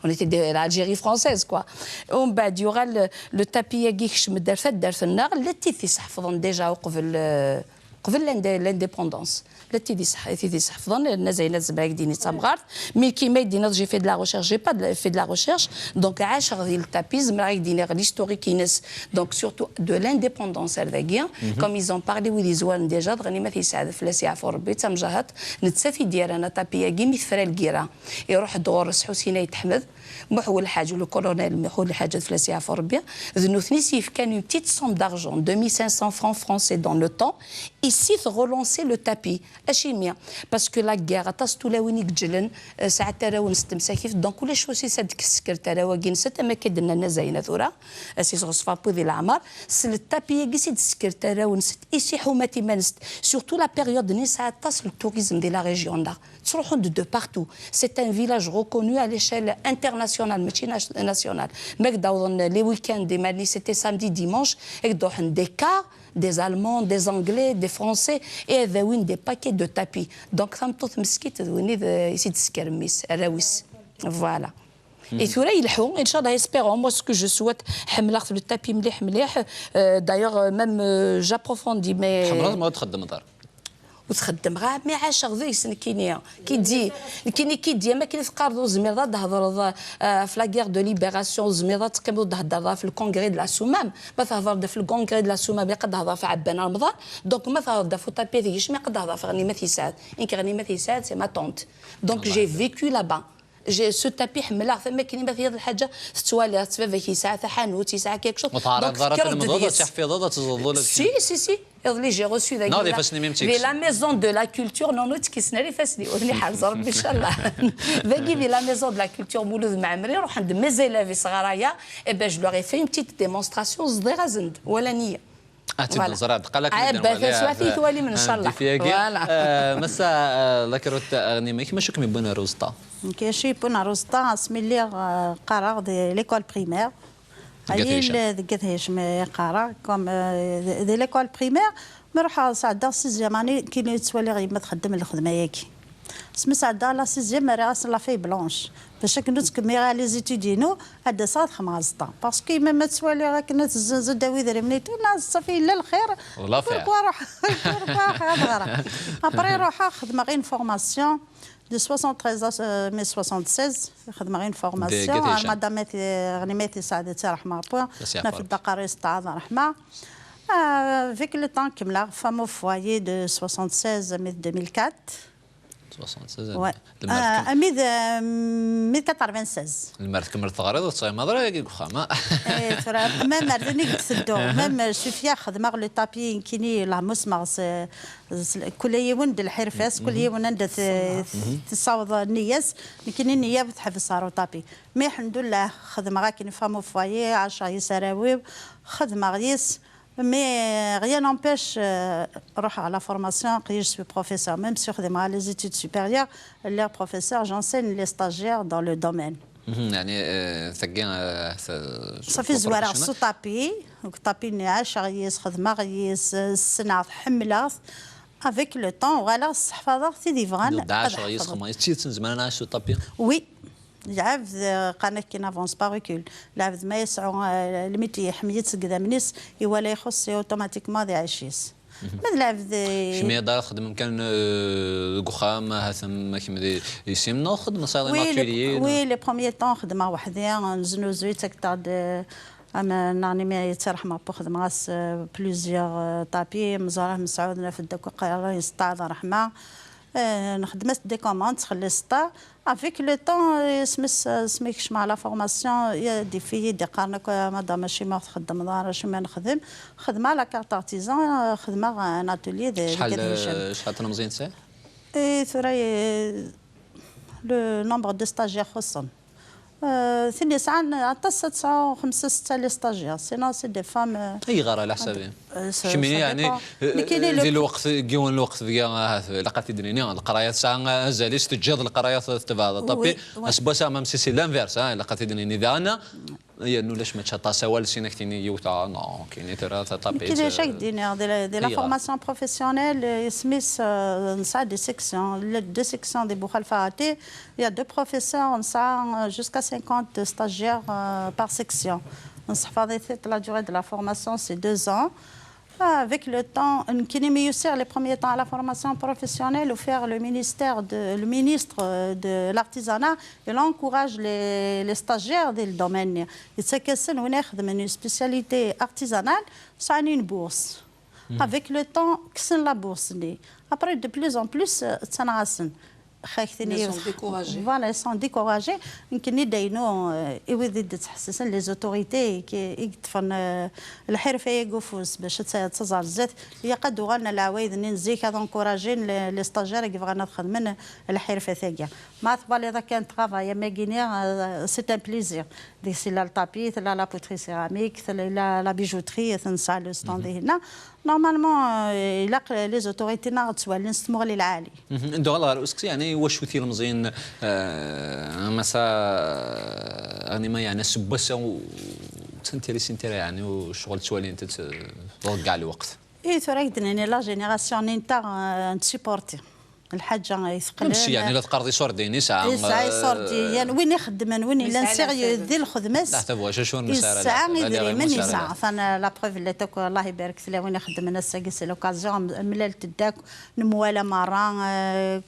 on était de l'Algérie française, quoi. Umbeɛd yuɣal le, le tapis-agi ikcem-d ar taddart-nneɣ, llant tid t-iseḥfḍen déjà uqbel, euh, Qbel l'indépendance. La tidi sḥ-, tidi sḥefḍen, Nazayna Zemreɣ ad k-d-iniɣ d tamɣart, mais kima i d-iniɣ, j'ai fait de la recherche, j'ai pas de, fait de la recherche, donc ɛaceɣ di le tapis, zemreɣ ad k-d-iniɣ l'historique-ines, donc surtout de l'indépendance ar dagi, comme ils ont parlé wid yezwaren déjà, dɣa ma t-yesɛed fell-as yeɛfu Rebbi, d tamjaheḍt, nettat i d-yerran aṭapi-agi mi tefra lgirra. Iruḥ-d ɣur-s Ḥusin Ayt Ḥmed, Muḥ Welḥaǧ, le colonel Muḥ Welḥaǧ, ad fell-as yeɛfu Rebbi, d nutni s yefkan une petite somme d'argent, deux mille cinq cents francs français dans le temps, ici relancer le tapis. Acimi? Parce que la guerre, aṭas n tulawin i yeǧǧlen, eh, sɛant arraw-nsent msakit, donc ulac wasis ad d-tesker arraw-agi-nsent, am akka i d-nnan Nazayna tura, asis ɣeṣfar wid i leɛmer, s le tapis-agi i d-teskert arraw-nsent, i s-iḥumat iman-nsent, surtout la période-nni sɛa aṭas le tourisme di la région-nneɣ. Ttruḥun-d de partout. C'est un village reconnu à l'échelle internationale, mačči na-, nationale. Ma k-d-awḍen les week-ends, iman-nni, c'était samedi, dimanche, ak-d-ruḥen des cars, des Allemands, des Anglais, des Français, et ad awin des paquets de tapis. Donc, tameṭṭut meskint, d win i d, i s-id-tesker mmi-s, arraw-is. Voilà. Et tura yelḥu, inchallah, espérons, moi, ce que je souhaite, ḥemmleɣ le tapis mliḥ, mliḥ. Euh, d'ailleurs, euh, même, euh, j'approfondis, mais Tḥemmleḍ ma ur txeddmeḍ ara? Ur txeddmeɣ ara, mi ɛaceɣ deg-s nekkini. Ki di-, nekkini ki di-, am akken i teqqareḍ, ur tezmireḍ ad d-thedreḍ, euh, ɣef la guerre de libération, ur tezmireḍ ad teqqimeḍ ur d-thedreḍ ɣef le congrès de la Soumam. Ma thedreḍ ɣef le congrès de la Soumam, ilaq ad d-thedreḍ ɣef Ɛebban Remḍan. Donc, ma thedreḍ ɣef uṭapi ad yecmi, ilaq ad d-thedreḍ ɣef Ɣnimat Yesɛad. Nekk Ɣnimat Yesɛad, c'est ma tante. Donc, j'ai vécu là-bas. J'ai ce tapis, ḥemmleɣ-t, am akken ma tgiḍ lḥaǧa, tettwaliḍ-tt, baba-k yesɛa taḥanut, yesɛa quelque chose. Ur teɛriḍeḍ ara ad tlemdeḍ, ad tiḥfiḍeḍ, ad teẓẓleḍ ula d Si, si, si. Iḍelli, j'ai reçu dagi, neɣ d ifassen-im i m-tt-yekksen? Di la maison de la culture, non, non, ur tt-kksen ara ifassen-iw, ad ten-iḥrez Rebbi, inchallah. Dagi, di la maison de la culture, Mulud Mɛemmri, ruḥen-d mes élèves i sɣaraya, et ben, je leur ai fait une petite démonstration, ẓḍiɣ-asen-d, walan-iyi. Ad tt-id-nẓer, ad qqal akken ad nwali, inchallah. Voilà. Euh, Massa, euh, Lakrut, euh, Ɣnima, acu kem-yewwin ar uẓeṭṭa? Nekk acu yewwin ar uẓeṭṭa, asmi lliɣ, euh, qqareɣ di l'école primaire. Deg At Hicam. Deg At Hicam i qqareɣ, comme, euh, di, di l'école primaire, mi ruḥeɣ sɛeddaɣ sixième année, nekkini ttwaliɣ yemma txeddem lxedma-agi. Asmi sɛeddaɣ la sixième, rriɣ-asen la feuille blanche. Bac akken ur ttkemmireɣ ara les études-inu, ad d-aseɣ ad xedmeɣ aẓeṭṭa. Parce que yemma ma ttwaliɣ akken ad tezzenz, ad d-tawi idrimen et tout, nniɣ-as, ça fait yella lxir. Pourquoi ruḥ, pourquoi ruḥ ad ɣreɣ? Après, ruḥeɣ xedmeɣ une formation de soixante-treize à, euh, mai soixante-seize, xedmeɣ une formation à Madame Ati-, Ɣnima At Yesɛad, ad tt-yerḥem Rebbi. Naf Dda Qarris, teɛḍ ṛṛeḥma. Euh, avec le temps, kemmleɣ femme au foyer de soixante-seize à mai deux mille quatre. Soixante-seize. Ouais. Euh, mi d, euh, mi d quatre-vingt-seize. Lemmer tkemmel teɣriḍ, ur tettɣimiḍ ara yagi deg uxxam, ah. Eh, tura, même ar din i d-tedduɣ. Même, euh, Sofia, xedmeɣ le tapis, nekkini, la musmeɣ s, s, kul yiwen d lḥirfa-s, kul yiwen anda t-, tessaweḍ nniya-s, nekkini nniya-w teḥbes ɣer uṭapi. Mais, lḥemdullah, xedmeɣ akken femme au foyer, ɛaceɣ yis arraw-iw, xedmeɣ yis, Mais rien n'empêche, euh, ruḥeɣ la formation, aql-i je suis professeur. Même si xedmeɣ les études supérieures, lliɣ professeur, j'enseigne les stagiaires dans le domaine. Mhm, يعني, euh, tagi, euh, صافي زوارة professionnel. Sous tapis, deg ṭapi-nni ɛaceɣ yis, xedmeɣ yis, euh, ssneɣ-t, ḥemmleɣ-t. Avec le temps, uɣaleɣ sseḥfaḍeɣ tid yebɣan ad ḥefḍen. Ɛaceɣ yis, xedmeɣ yis. D tidet nezmer ad nɛac sous tapis? Oui. Lɛebd, euh, qqaren akken avance par recul. Lɛebd ma yesɛu, euh, le métier, iḥemmel-it seg idammen-is, iwala ixuṣṣ, c'est automatiquement ad iɛac yis. Ma d lɛebd, euh, Kemmi ad ara txedmem kan, euh, deg uxxam, ahat am kemm di, di sim, neɣ xedmeɣ saɛid Oui, les, atelier, oui, neɣ les premiers temps xedmeɣ weḥd-i, neznuzuy, ttaket-aɣ-d, euh, am, neɣ nimi yettarḥem Rebbi, xedmeɣ-as, euh, plusieurs, euh, tapis, Mzarah Mesɛud, naf-d akk aqerra yesteɛḍ ṛṛeḥma. Eh, nxeddem-as des commandes, txelli seṭṭa. Avec le temps, eh, asmi s-, asmi kecmeɣ la formation, il y a des filles i d-iqqaren akk, "Ah, madame, acimi ur txeddmeḍ ara, acimi nexdem?" Xedmeɣ la carte artisan, eh, xedmeɣ un atelier de, de Cad Hicham. Cḥal, eh, cḥal n tlemẓiyin tesɛiḍ? Eh, tura, eh, le nombre de stagiaires xuṣṣen. Euh, tin yesɛan aṭas, ad tesɛu xemsa, setta les stagiaires. Sinon, c'est des femmes, euh, Ayɣer, ɛla ḥsab-im? Euh, ça, Kemmini, ça yeɛni, dépend. Euh, Nekkini, di le lweqt, deg yiwen lweqt, deg, ahat, ilaq ad t-id-nini, leqraya tesɛa azal-is, teǧǧiḍ leqraya, tebɛeḍ aṭapi. Oui, oui. Aseggas-a, même si c'est l'inverse, hein, ilaq ad t-id-nini daɣen. Yernu ulac mačči aṭas awal, sin ak-tini yiwet, ah, non, kini tura taṭapit, Nekkini, acu ak-d-iniɣ, di la, di la ayɣer? Formation professionnelle, euh, isem-is, euh, nesɛa des sections, les deux sections di Buxalfa Ati, il y a deux professeurs, nesɛa, euh, jusqu'à cinquante stagiaires, euh, par section. Nseḥfaḍ-it, la durée de la formation, c'est deux ans. Avec le temps, nekkini mi usiɣ les premiers temps à la formation professionnelle, ufiɣ le ministère de, le ministre de l'artisanat, il encourage les, les stagiaires di le domaine-nni. Yettak-asen win ixedmen une spécialité artisanale, sɛan une bourse. Avec le temps, kksen la bourse-nni. Après, de plus en plus, euh, ttanaɣ-asen. Xak tini. Ils sont découragés. Voilà, ils sont découragés. Nekkini daynu, euh, i wid i d-ttḥessisen, les autorités i, i yeṭṭfen, euh, lḥirfa-agi ufus bac ad tt-, ad tẓer zdat. Ilaq ad uɣalen leɛwayed-nni n zik, ad encourager les, les stagiaires i yebɣan ad xedmen lḥirfat-agi. Ma twaliḍ akka n travail am agini, euh, c'est un plaisir. Deg-s yella le tapis, tella la poterie céramique, tella la, la bijouterie, tensa le stand ihinna. Normalement, euh, ilaq les autorités-nneɣ ad ttwalin s tmuɣli lɛali. Nduɣal ɣer useksi, yeɛni wacu tilemẓiyin, euh, am ass-a, euh, anima, yeɛni aseggas-a ur ttintirisin ara, yeɛni u ccɣel ttwalin-t, euh, ḍeggeɛ lweqt. I tura ak-d-nini la génération-nni-nteɣ, euh, nettsupporti. Lḥaǧa ay teqqlen. Amek yeɛni la teqqareḍ iṣurdiyen yesɛa, yesɛa, euh, iṣurdiyen, win ixeddmen, win yellan sérieux di lxedma-s. Yesɛa idrimen, yesɛa. Enfin, la preuve, la, akk, Allah ibarek, tella win ixeddmen ass-agi, c'est l'occasion, mlal-t-id akk, nemwala merra, euh,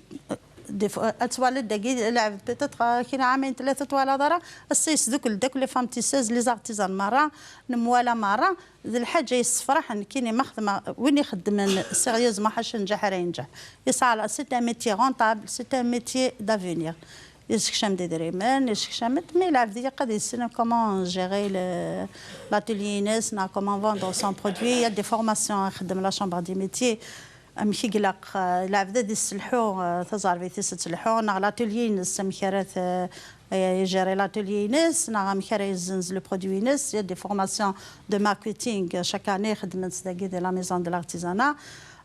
des fois, ad twaliḍ dagi, lɛebd peut-être, euh, kra ɛamayen tlata ur twalaḍ ara, ass-a yesdukel-d akk les femmes tisseuses, les artisans merra, nemwala merra. D lḥaǧa yessefraḥen, nekkini ma xedmeɣ, win ixeddmen sérieusement, ḥaca njaḥ ara yenǧeḥ. Yesɛa la, c'est un métier rentable, c'est un métier d'avenir. Yessekcam-d idrimen, yessekcam-d, mais lɛebd ilaq ad yessen comment gérer le, l'atelier-ines, neɣ comment vendre son produit. Il y a des formations ixeddem la chambre des métiers. Amek i ilaq, euh, lɛebd ad isselḥu, euh, taẓerbit-is ad telḥu, neɣ l'atelier-ines, amek ara t-, euh, gérer l'atelier-ines, neɣ amek ara yezzenz le produit-ines. Il y a des formations de marketing, euh, chaque année, xeddment dagi de la maison de l'artisanat,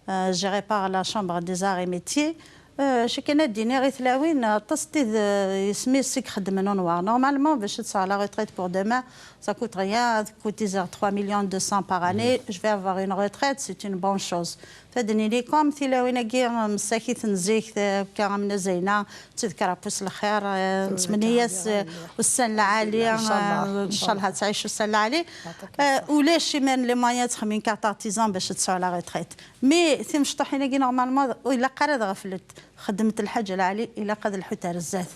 euh, gérée par la chambre des arts et métiers. Euh, acu kan ad d-iniɣ i tlawin, aṭas n tid, euh, isem-is i ixeddmen unwar. Normalement, bac ad tesɛu la retraite pour demain, ça coûte rien, ça coûte trois millions deux cents par année. Je vais avoir une retraite, c'est une bonne chose. Fad nini comme tilawin-agi, msakit n zik, akka am Nna Zeyna, ttedker afus lxir, eh, nettmenni-as, eh, ussan lɛali, eh, ncallah ad tɛic ussan lɛali. Eh, ulac imir n les moyens ad texdem une carte artisan bac ad tesɛu la retraite. Mais timecṭuḥin-agi, normalement, ur ilaq ara ad ɣeflent. Xeddment lḥaǧa lɛali, ilaq ad lḥunt ar zdat.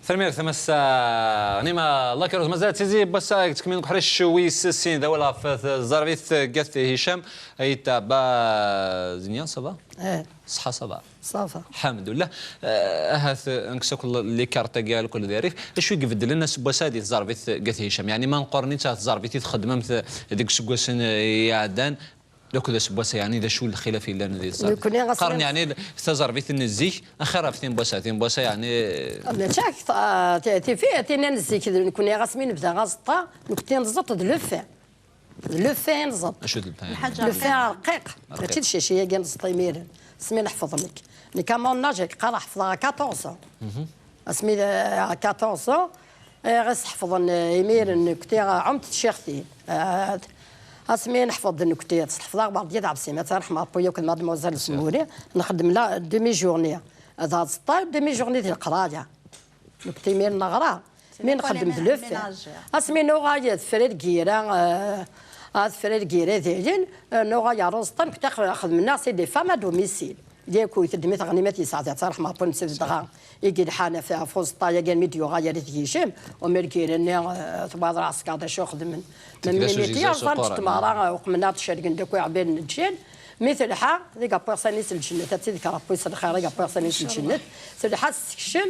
Tanemmirt a Massa Ɣnima, Allah ikerrez. Mazal tizi n wass-a deg tkemmil n uḥric wis sin d awal ɣef tẓerbit n At Hicam. Ay taba Zinia, ça va? Eh. Ṣṣeḥḥa, ça va? Ça va. Alḥemdulillah. Eh, ahat, eh, nkes akk l-, les cartes-agi alkul d rrif. Acu i ibeddlen aseggas-a di tẓerbit n At Hicam? Yeɛni ma nqarn-itt ɣer tẓerbit i txeddmemt deg iseggasen, eh, iɛeddan, akked aseggas-a, yeɛni d acu lxilaf yellan di tẓerbit? Nekkni ɣas qqaren, yeɛni, taẓerbit n zik axir ɣef tin n wass-a, tin n wass-a, yeɛni. Mačči ak-, ah, ti-, tifi-, tinna n zik, d nekkni ɣas mi nebda aẓeṭṭa, nekkni neẓeṭ d le fait. D le fait i neẓeṭ. Acu d le fait? Lḥaǧa le fait rqiq. Rqiq. Mačči d ccaci-agi neẓeṭ imiren. Asmi neḥfeḍ nekk. Nekk, à mon âge, qqareɣ ḥefḍeɣ à quatorze ans. Asmi d, à quatorze ans, eh, ɣas ḥefḍen, eh, imiren nekkti, eh, ɛumt tcixtin. Eh, asmi neḥfeḍ nekkti, ḥefḍeɣ Berdiya d Ɛebsima, ad tt-yerḥem Ṛebbi, akked mademoiselle Semouri, nxeddem la demi-journée. D aẓeṭṭa, demi-journée di leqraya. Nekkti imiren neɣra, mi nxeddem d le fait. Asmi nuɣal tefra lgira, eh, ah, tefra lgira dayen, eh, nuɣal ɣer uẓeṭṭa, nekkti xedmen-aɣ c'est des femmes à domicile. Yakk teddem-it Ɣnimat yesɛa, ad tt-yerḥem Ṛebbi, nettat dɣa i yelḥan ɣef, ɣef uẓeṭṭa-agi armi d-yuɣal ar At Hicam, u mi lgira-nni, eh, tewweḍ lɛesker d acu xedmen. Même miniti, ẓẓant tmara, eh, uqmen-aɣ-d cergen-d akk iɛebbalen n lǧal, mi telḥa, ad ig-awweɣ s anis n lǧennet, ad tt-id-kker Ṛebbi s lxir, ad ig-awweɣ s anis n lǧennet, telḥa tessekcem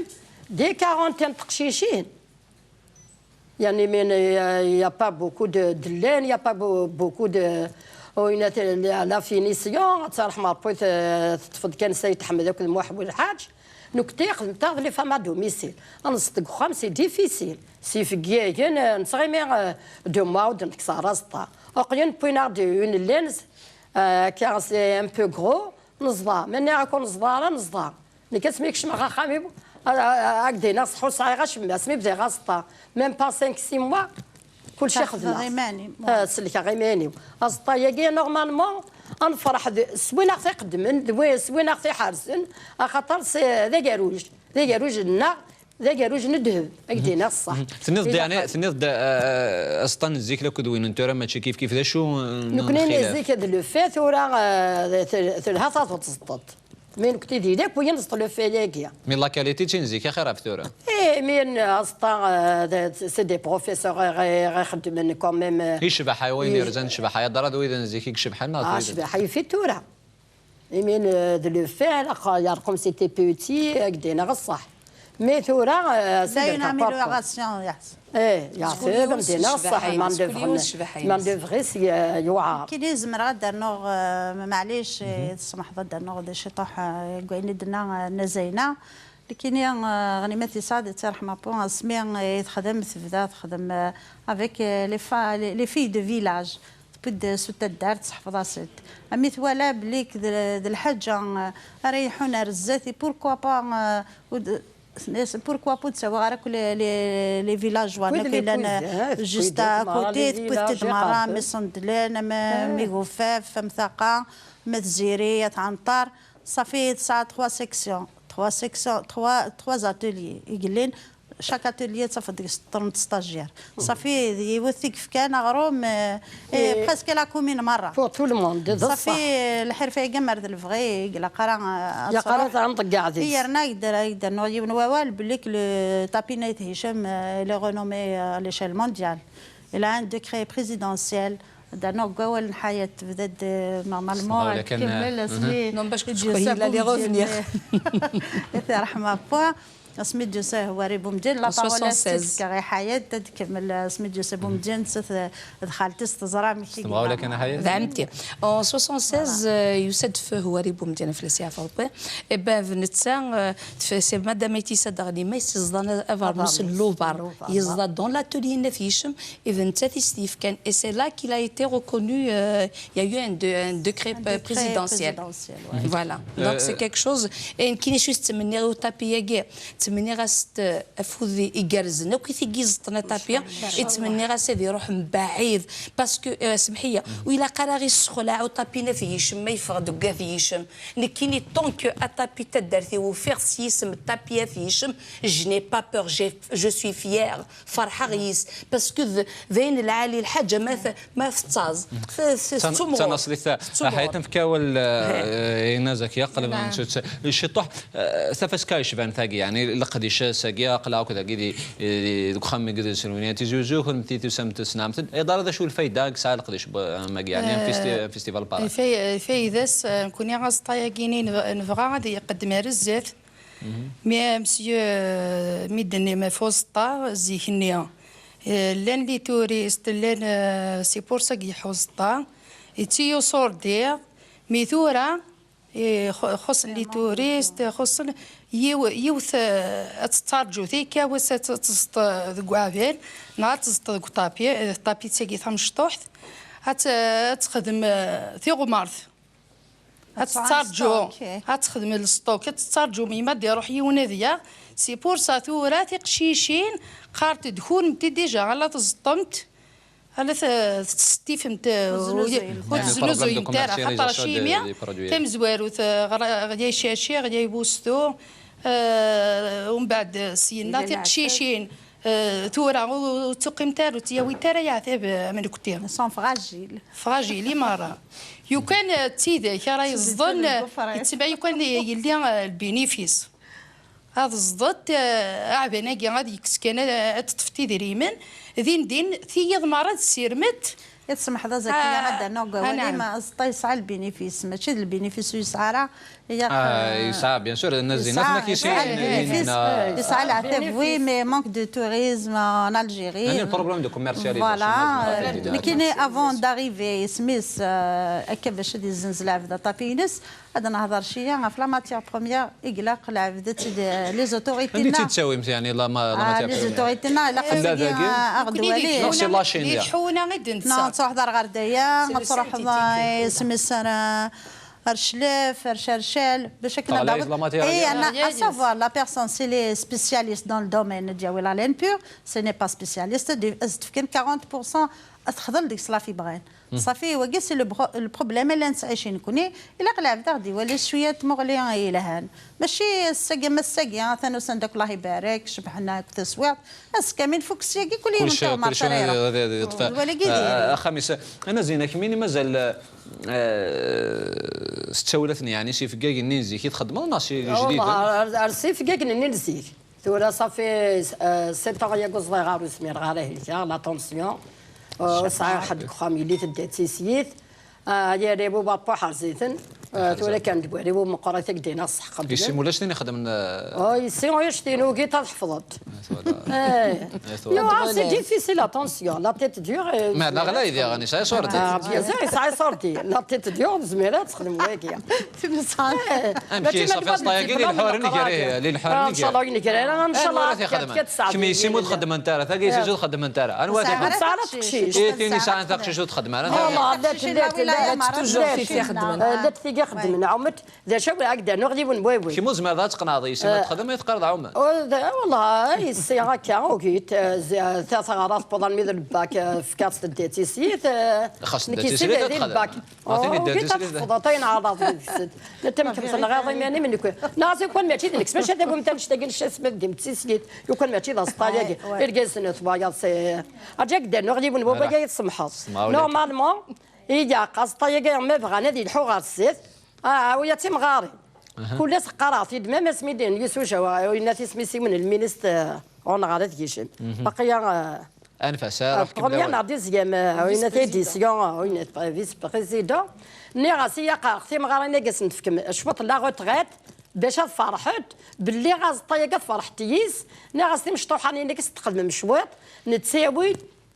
des quarantaines n teqcicin. Yeɛni, mais, euh, il y a pas beaucoup de, de laine, il y a pas beau-, beaucoup de, oh, une, la, la finition, ad tt-yerḥem Ṛebbi, t-, teṭṭef-d kan Sayed Ḥmed akked Muḥ Welḥaǧ. Nekkti xedmeɣ-aɣ les femmes à domicile. Ad neẓeṭ deg uxxam, c'est difficile. S yifeggagen, euh, nettɣimi, euh, deux mois, ur d-nekkes ara aẓeṭṭa. Uqyen, wwin-aɣ-d une laine, euh, car c'est un peu gros, neẓḍa. Ma nniɣ-ak ur neẓḍa ara, neẓḍa. Nekk asmi kecmeɣ axxam-iw, a, a, a, ad k-d-iniɣ ṣṣeḥ ur sɛiɣ acemma, asmi bdiɣ aẓeṭṭa, même pas cinq, six mois, kulci xedmeɣ. Selkeɣ iman-im. Ah, selkeɣ iman-iw. Aẓeṭṭa-agi, normalement, ad nefreḥ d, s win aɣ-t-iqeddmen, d wi-, s win aɣ-t-iḥerzen, axaṭer s, d agerruj, d agerruj-nneɣ, d agerruj n ddheb, ad k-d-iniɣ ṣṣeḥ. Tenniḍ-d, yeɛni, tenniḍ-d, eh, aẓeṭṭa n zik akked win n tura mačči kif kif, d acu, eh, n lxilaf? Nekni zik d le fait, tura, eh, tel-, telha taḍeṭ-, ẓeṭṭet. Mi nekni d ilak, wiyin ẓeṭṭ le fait-agi. Mi la qualité d tin zik axir ɣef tura. Eh, mi n-, aẓeṭṭa, eh, d-, c'est des professeurs, eh, eh, ixeddmen quand même, eh, yecbeḥ, ay wayen yerzan ccbaḥa, ya dara d wid n zik i icebḥen, neɣ d wid n ccbaḥa yif-it tura. Imi n-, d le fait, aql-, yerqem c'était petit, ad k-d-iniɣ ṣṣeḥ. Mais tura, eh, c'est une amélioration, yeɛteb. Eh, yeɛteb, ad k-d-iniɣ ṣṣeḥ, ma n-, ma n-, ccbaḥa-ines, kul yiwen ccbaḥa-ines. Ma n-, devrait, eh, yewɛer. Kini zemreɣ ad d-rnuɣ, eh, maɛlic, eh, tesmaḥeḍ ad d-rnuɣ d ciṭuḥ, eh, deg wayen i d-tenna, eh, Nna Zayna. Nekkini, eh, Ɣnimet Isɛad, yettwarḥem Apu, asmi, eh, i texdem, tebda texdem, eh, avec, eh, les fa-, les, les filles de village. Tewwi-d s taddart, tseḥfeḍ-asent. Ami twala belli d, d lḥaǧa, eh, ara iḥun ar zdat, et pourquoi pas, eh, ur d-, pourquoi pas ur d-tawiḍ ara akk les, les, les villages-wa, wid akk yellan, eh, juste à côté, tewwi-d merra, am Isendlen, am, am Igufaf, am Taqa, am At Ziri, At Ɛenṭer. Safi tesɛa trois sections, trois sections, trois, trois ateliers i yellin. Chaque atelier tafeḍ deg-s ṭṭren stagiaires. Safi d yiwet i yefkan aɣrum, eh, eh, presque la commune merra. Pour tout le monde, d ṣṣeḥ. Safi lḥirfa-agi mer d lebɣi, i ilaq ara, eh, ad truḥ. Ilaq ara ad nṭeggeɛ deg-s. Yerna i d-, i d-rnuɣ yiwen wawal belli que le tapis n Ayt Hicem, eh, il est renommé, eh, à l'échelle mondiale. Il a un décret présidentiel. Ad d-rnuɣ deg wawal n Ḥayat, tebda-d, eh, normalement, ad tkemmel asmi d-yusa Boumediene. Asmi d-yusa Houari Boumediene, la parole ad tt-id-fkeɣ i Ḥayat, ad tkemmel asmi d-yusa Boumediene, d, d xalti-s, teẓra amek i yella. D ɛemti. En soixante-seize, euh, yusa-d f Houari Boumediene, fell-as yeɛfu Rebbi. Eh ben, d netta, euh, f-, c'est Madame Aït Issa Daɣnima i s-yeẓḍan abernus n Lubar. Yeẓḍa dans l'atelier n At Yicem, i d nettat i s-t-yefkan. Et c'est là qu'il a été reconnu, euh, il y a eu un de-, un décret, euh, présidentiel. Un décret présidentiel, ouais. Voilà. Donc, c'est quelque chose. Et nekkini acu i s-ttmenniɣ i utapi-agi? Ttmenniɣ-as-t, euh, afud igerrzen akk i tigi iẓeṭṭen atapi. I ttmenniɣ-as ad iruḥ mbaɛid. Parce que, euh, semḥ-iyi, ur ilaq ara ɣ-issexlaɛ utapi n At Yicem ma yeffeɣ-d deg At Yicem. Nekkini, tant que atapi n taddart-iw ufiɣ-t s yisem n tapi At Yicem, je n'ai pas peur, j'ai, je suis fière. Ferḥeɣ yis, parce que d, d ayen lɛali lḥaǧa ma t-, ma tettaẓ. T-, t-, tettumɣur. Tettumɣur. Ḥayat, nefka awal, eh, i Nna Zakiya, qleb n tut-, ciṭuḥ, eh, tafaska yecban tagi, yeɛni, leqdic ass-agi, aql-aɣ akk dagi di, di, deg uxxam n Gdud Selwini Tizi Uzzu, kunemti tusamt tesnamt-d. Iḍara d acu lfayda i yesɛa leqdic n wagi, yeɛni, festi-, festival para? Fay-, fayda-s, eh, nekkni aẓeṭṭa-agi-ni neb-, nebɣa ad iqeddem ar zdat, Mi, monsieur, euh, mi d-tennim ɣef uẓeṭṭa, zik-nni, euh, llan les touristes, llan, euh, c'est pour ça i iḥuẓeṭṭa, yettiyuṣurdi, mi tura, eh, xu-, xuṣṣen les touristes, xuṣṣen yiw-, yiwet, euh, ad tettarǧu, tikka wass ad t-, teẓḍ, euh, deg uɛban, neɣ ad teẓḍ deg ṭapi, euh, ṭapi d tagi tamecṭuḥt, ad t-, ad texdem, euh, tiɣmert. Ad tettarǧu, ad texdem lesṭuk, ad tettarǧu mi ma d-iruḥ yiwen ad yaɣ. C'est pour ça tura tiqcicin qqarent-d kunemti déjà ala tẓeṭṭemt, ala t-, tettsettifemt, ur tettnuzuyemt ara, xaṭer acimi tamezwarut, eh, ɣer, ɣer yay caci, ɣer yay bustu, eh, umbeɛd syenna tiqcicin. Eh, tura ur, ur tuqimt ara, ur tt-yawit ara yeɛtab, eh, am nekkni. Elles sont fragiles. Fragiles i merra. Yukan, eh, d tidak ara yeẓḍen, eh, yettbaɛ yukan yelli, eh, lbinifis. Ad ẓḍet, eh, aɛban-agi ad yekkes kan, eh, ad teṭṭef idrimen. Din din, tiyiḍ merra ad ssirmet. I tsemḥeḍ a Zakiya, ad d-rnuɣ deg wawal-im, aẓeṭṭa yesɛa lbinifis, mačči d lbinifis ur yesɛi ara. Ah, yesɛa, bien sûr, Nna Zina, yesɛa, yesɛa lbinifis, yesɛa leɛtab, oui, mais manque de tourisme en Algérie. Voilà, euh, nekkini, avant d'arriver, isem-is, euh, akka bac ad yezzenz lɛebd aṭapi-ines, ad nehḍer cwiya ɣef la matière première i ilaq lɛebd ad tt-id, les autorités-nneɣ. Anda i tt-id-tawimt, yeɛni, la ma-, la matière première? Les autorités-nneɣ, ilaq ad tt-id, euh, aɣ-d-walin. Non, c'est la Chine, ya. Non, ad truḥeḍ ar ɣer daya, ad truḥeḍ, euh, isem-is, euh, ar Cclef, ar Cercal, bac akken ad d-taweḍ. Et à savoir, la personne, si elle est spécialiste dans le domaine ديال la laine pure, si elle n'est pas spécialiste, ad s-d-fken quarante pour cent Ad texdel deg-s la fibre. Ṣafi, wagi c'est le bro-, le problème اللي نتعيشي نكوني. Ilaq lɛebd ad ɣ-d-iwali cwiya n tmuɣli yelhan. Mačči ass-agi ma ass-agi, atan usan-d akk, Allah ibarek, cebḥen akk taswiɛt. Ass kamel fukes yagi, kul yum kullec, ntaɣ kullec marṣa ad, ad, ad yeṭṭef. Wala gidi. Ah, axxam-is. Ana Zina, kemmini mazal, ah, s ttawilat-nni, yeɛni s yifeggagen-nni n zik i txeddmeḍ neɣ s ijdiden? Ar, ar s yifeggagen-nni n zik. Tura ṣafi, eh, sept ans yagi ur ẓriɣ ara, ur zmireɣ ara helkeɣ, la tension. Eh, ur sɛiɣ ḥedd deg uxxam, yelli tedda d tislit. Ah, yari bu bapu ḥerz-iten. Eh, tura kan deg wari bu meqqer i tagdina ṣṣeḥ qeblen. Yessi ulac tin ixedmen, eh, oh, yessi ulac tin, ugit ad ḥefḍent. Eh, voilà. Eh, c'est difficile, la tension, la tête dure, eh, meɛna ɣlay diɣen, yesɛa iṣurdi. Ah, bien sûr, yesɛa iṣurdi. La tête dure, tezmir ad texdem wagi. Amek i ṣafi ṣṭa-yagi, li lḥuren gar-, li lḥuren gar-, ncallah, ncallah, ad t-ixdem. Kemm yessi ur txeddment ara, tagi yessi ur txeddment ara. Anwa ara tixdem? Ur tesɛi ara teqcict. I tin yesɛan taqcict ur txeddem ara. Llant, llant, llant, llant tigi ixeddmen, ɛument, d acu ad ak-d-rnuɣ yiwen n wawal. Kemm ur tezmireḍ ad teqneɛḍ yessi ma txeddem, i teqqareḍ ɛument. Wallah, yessi akka, ugit, eh, ta teɣra tewweḍ armi d lbak, eh, fkiɣ-tt tedda d tislit, eh, xas tedda d tislit ad texdem. Ugit ad tefḍeḍ ayen ɛerḍeɣ deg-sent. La tamkemt tenɣiḍ iman-im nekk. Neɣ si kan mačči d nekk, mačči ad tawimt annect-agi n ccac ma teddim d tislit. Yukan mačči d aẓeṭṭa-agi. Irgazen twayeḍ s-, rǧa ak-d-rnuɣ yiwen n wawal ad yi-tsemḥeḍ. Normalement, ilaq aẓeṭṭa-agi ma bɣan ad yelḥu ɣer zdat, ah, awi-ya d timɣarin. Kul ass qqareɣ-t-id, même asmi d-, n Yusuf Jawa, yenna-t isem-is yiwen n lministre, ur neɣ ara ad yejjem. Baqi-ya, eh, Anef-as, eh, ruḥ kemmel première awal. Neɣ deuxième, euh, une édition, euh, une vice-président. Nniɣ-as i aqareɣ timɣarin-agi s-nefkem cwiṭ n la retraite, bac ad ferḥent, belli aẓeṭṭa-agi tferḥet yis. Nniɣ-as timecṭuḥanin-agi s-txedmem cwiṭ, nettawi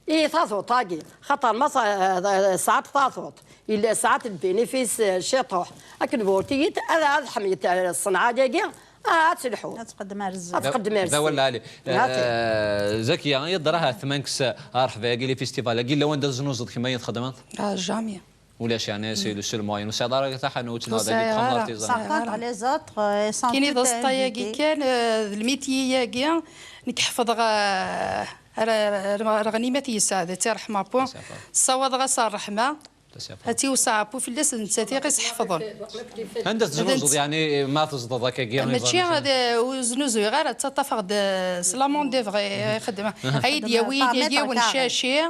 i taḍuṭ-agi, xaṭer ma sa-, eh, sɛant taḍuṭ, illa sɛant lbinifis, eh, ciṭuḥ. Akken burtiyit, ad, ad ḥemyet, eh, ṣṣenɛa-agi, ah, ad telḥu. Ad tqeddem ar zdat. Ad tqeddem ar zdat. D awal lɛali. Eh, Zakiya, yeḍra ha tmanks, eh, rḥba-agi, li festival-agi, illa wanda teznuzeḍ kemm ay txedmeḍ? Ah, jamais. Ulac, yeɛni, c'est le seul moyen. Ur tesɛiḍ ara taḥanut neɣ d agi deg uxxam n l'artisanat? Par contre, les autres, euh, ils sont tous aẓeṭṭa-agi invités. Kan, eh, d lmitiyi-agi, nekk ḥefḍeɣ, eh, ara, ara, ara ɣnimat yesɛa, d tirḥma, pu. Tessawaḍeɣ-as ṛṛeḥma. Ad tiwseɛ pu fell-as, d nettat i ɣ-isḥefḍen. Anda teznuzeḍ, yeɛni, ma tezdeḍ akkagi? Mačči iẓri d, ur znuzuyeɣ ara, ttaṭṭafeɣ-d, eh, s l'amende, dɣa ixeddem. Ay d-yawi yiwen caci.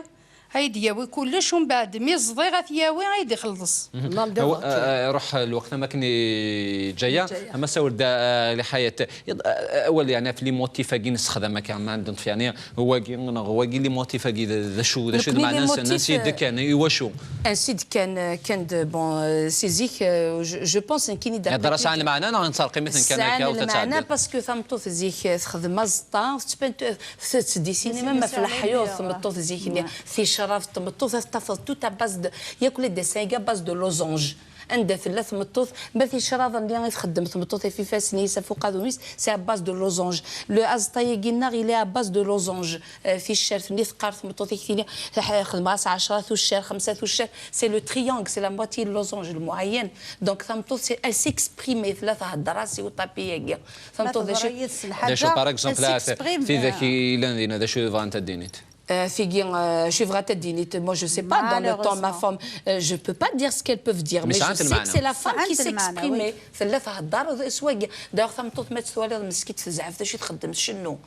Ay d-yawi kullec, umbeɛd mi ẓḍiɣ ad t-yawi, ay d-ixelleṣ. Aw-, eh, ruḥ lweqt am akken i ǧaya, ama sawel-d, eh, li Ḥayat. Yeḍ-, eh, awal, yeɛni, ɣef les motifs-agi nessexdam akka, ma ɛendent, yeɛni, wagi neɣ wagi, les motifs-agi d, d acu, d acu d lmeɛna-nsen, ansi d-kkan, i wacu? Ansi d-kkan, eh, kkan-d, bon, eh, si zik, eh, je, je pense nekkini d'après. Yeḍra sɛan lmeɛna neɣ n terqimt kan akka u ad tɛeddi? Sɛan lmeɛna parce que tameṭṭut zik, eh, txeddem aẓeṭṭa, tettban, eh, tettdisini même ɣef leḥyuḍ tmeṭṭut zik-nni. Ticraḍ n tmeṭṭut ad tafeḍ tout à base de, yakk les dessins-agi à base de losange. Anda tella tmeṭṭut, ma ticraḍ-nni i txeddem tmeṭṭut ɣef ifassen-is, ɣef uqadum-is, c'est à base de losange. Le aẓeṭṭa-agi-nneɣ, il est à base de losange. Euh, ticcert-nni teqqar tmeṭṭut-ik tini, xedmeɣ-as ɛecra tuccar, xemsa tuccar. C'est le triangle, c'est la moitié de losange, le moyen. Donc, tameṭṭut, c'est, elle s'exprime, tella thedder-as i uṭapi-agi. Tameṭṭut d acu? D acu, par exemple, ah, tidak i yellan dinna, d acu i bɣant ad d-init? Euh, tigi, euh, je suis vraie tête dinit, moi je sais pas, dans le temps, ma femme, euh, je peux pas dire ce qu'elles peuvent dire, mais je sais que c'est la femme qui s'exprime. Tella thedder s wagi. D'ailleurs, tameṭṭut ma tt-twaliḍ meskint tezɛef, d acu i txeddem? Tcennu.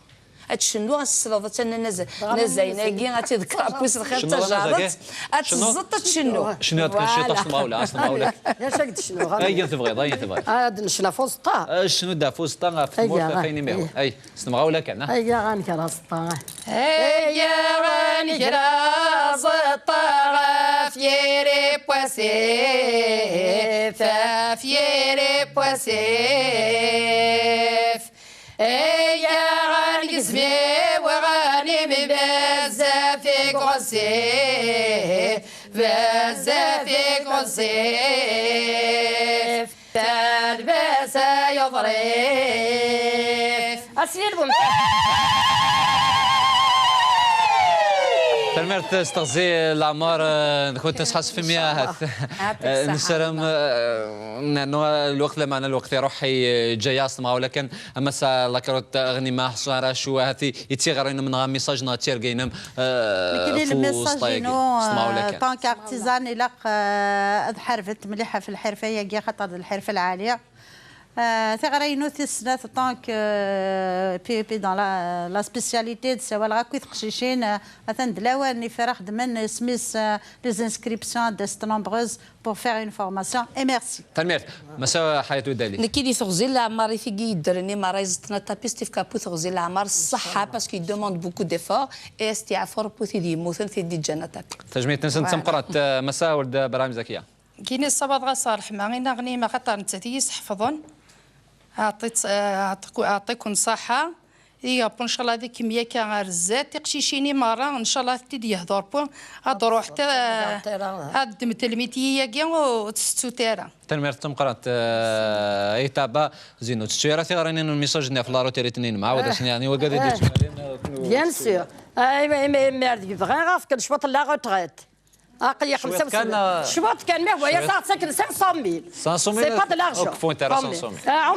Ad tcennu, ad s-tesleḍ, attan nna Zayna-agi, ad tt-iḍegger abbu-s lxir d tajaṛet, ad teẓẓeṭ, ad tcennu. Cnu ad tcennu, s temɣawla, s temɣawla. D acu ad d-tecnu? Ayen tebɣiḍ, ayen tebɣiḍ. Ad necnu ɣef uẓeṭṭa. Cnu-d ɣef uẓeṭṭa, ɣef tmurt, ɣef ayen imiɣ. Ay. S temɣawla kan, ah. Ay, aɣ-nger aẓeṭṭa. Ay, aɣ-nger aẓeṭṭa ɣef yiri n wasif, ɣef yiri n wasif. Ay, aɣ-nger zmiw ɣanim bezzaf i ɣezzif, bezzaf i ɣezzif. Talbasa yuḍrif. Aslil bumtar. Tanemmirt s teɣzi n leɛmer, eh, nkent nesḥassef imi ahat. Nessaram, eh, nnernu lweqt, lameɛna lweqt iruḥ, eh, yeǧǧa-yaɣ s temɣawla kan. Ama s la carotte, ɣnima, ḥṣara, cwa, ahat i, i d tiɣri-nnem neɣ amisaj neɣ d tirga-nnem, eh, nekkini fu lmisaj-inu, s temɣawla eh, kan. Tant qu'artisan, ilaq, eh, ad ḥarben mliḥ ɣef lḥirfa-agi, xaṭer d lḥirfa lɛali. Eh, tiɣri-inu tis snat, tant que, eh, P E P dans la, la spécialité, d sawal ɣakk i teqcicin, eh, atan d lawan i fara xedmen isem-is, eh, les inscriptions de nombreuses pour faire une formation. Et merci. Tanemmirt. Massa Ḥayatu Dali. Nekki di teɣzi n leɛmer i tigi yeddren i merra iẓeṭṭen atapi s tifka pu teɣzi n leɛmer ṣṣeḥḥa, parce qu'il demande beaucoup d'efforts, et astiɛfu Rebbi tid yemmuten tid d-iǧǧan atapi. Tajmilt-nsen d tameqqrant, eh, Massa Weld Brahim Zakiya. Kini ṣṣabaḍ ɣas ɣer ḥma, inaɣni ma xaṭer nettat i yi-sḥefḍen. Aɛṭi-, aɛṭi-, aɛṭiken ṣaḥa. Iga, ncallah di kemya akka ar zdat, tiqcicin i merra, ncallah ad t-id-yehder pu, ad ruḥ ta-, ad ddem telmit-iyi-agi, ur tt-tettut ara. Tanemmirt tameqqrant, eh, ay Taba Zino. Tettu ara tiɣri-nni n lmisaj-nni ɣef la retraite-nni, ma ɛawed asen, yeɛni, wagad i d-yettwalin, eh, Bien sûr. Ah, imi, imi, imi ar deg bɣiɣ ad fken cwiṭ n la retraite. Aql-i xemsa u sebɛin. Cwiṭ kan, ah, cwiṭ kan, mais voyez ça, c'est que cinq cent mille. Cinq cent mille. C'est pas de l'argent. Cinq cent mille. Ah,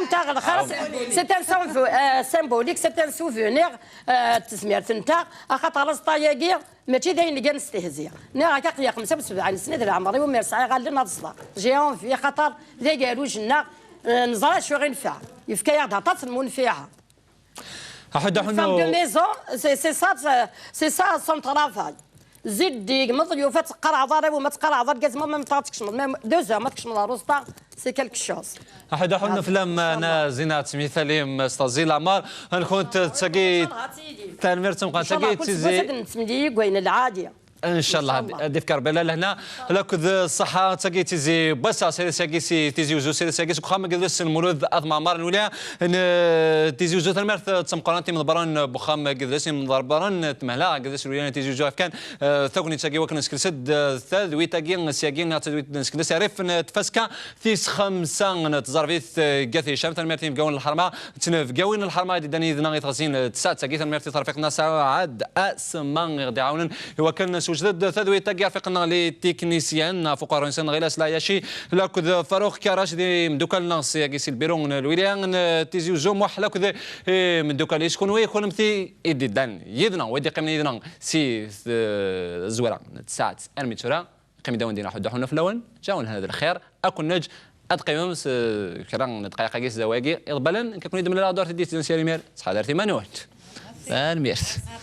c'est un symbo-, euh, symbolique, c'est un souvenir, euh, de tezmert-nteɣ, axaṭer aẓeṭṭa-agi, mačči d ayen kan nestehzi. Nniɣ-ak aql-i xemsa u sebɛin sna d leɛmer-iw, mi sɛiɣ allen ad ẓḍeɣ. J'ai envie, axaṭer d agerruj-nneɣ, euh, neẓra acu i ɣ-inefɛen. Yefka-yaɣ-d aṭas n munfiɛa. Aḥud aḥunnu. Femme de maison, c'est, c'est ça, c'est, c'est ça son travail. Zeddig, meḍyuf, ad teqqar aɛḍar, awi ma teqqar aɛḍar, gazma ma mteɣ ad tkecmeḍ, même deux heures ma tkecmeḍ ar uẓeṭṭa, c'est quelque chose. Aḥud aḥunnu fell-am, na Zina, ttmitalim s teɣzi n leɛmer, nkent d tagi. Tanemmirt tameqqrant, tagi d tizi. Ad nettemlili deg wayen lɛali. Ncallah, ad d-ifk Rebbi lehna lakked ṣṣeḥḥa. Tagi d Tizi n wass-a, s adlis-agi si Tizi Uzzu, s adlis-agi seg uxxam agdud n Lmulud At Mɛemmer n Lwilaya n, eh, Tizi Uzzu. Tanemmirt d tameqqrant i yimeḍebbren n uxxam agdud, i yimeḍebbren n tmehla agdud n Lwilaya n Tizi Uzzu, ɣef kan, eh, tagnit-agi wakken nsekles-d, eh, tadwit-agi syagi, neɣ tadwit nsekles rrif n tfaska tis xemsa n tẓerbit, eh, Gat Hicam. Tanemmirt i yinebgawen n lḥerma, d tnebgawin n lḥerma i d-iddan yid-neɣ i teɣzi n tsaɛet-agi. Tanemmirt i terfiqt n Saɛad Asma i ɣ-d-iɛawnen i wakken nessewjed-d tadwit-agi. Rfiq-nneɣ les techniciens, ɣef uqerru-nsen Ɣilas Layaci lakked Faruq Karac, d imdukal-nneɣ syagi si lbiru n lwilaya n Tizi Uzzu, Muḥ lakked imdukal-is. Kunwi, kunemti i d-iddan yid-neɣ, wa d-iqqimen yid-neɣ si, eh, tzwara n tsaɛet armi d tura. Qim dawen dina ḥuddu ḥunnu fell-awen, ǧawen hada lxir, ad kun-neǧ ad qimem s, eh, kra n dqayeq-agi s dawagi iḍebbalen, kakun-id-mlaleɣ ddurt i d-yettun s yal imir, ttḥadaret iman-nwen. Tanemmirt.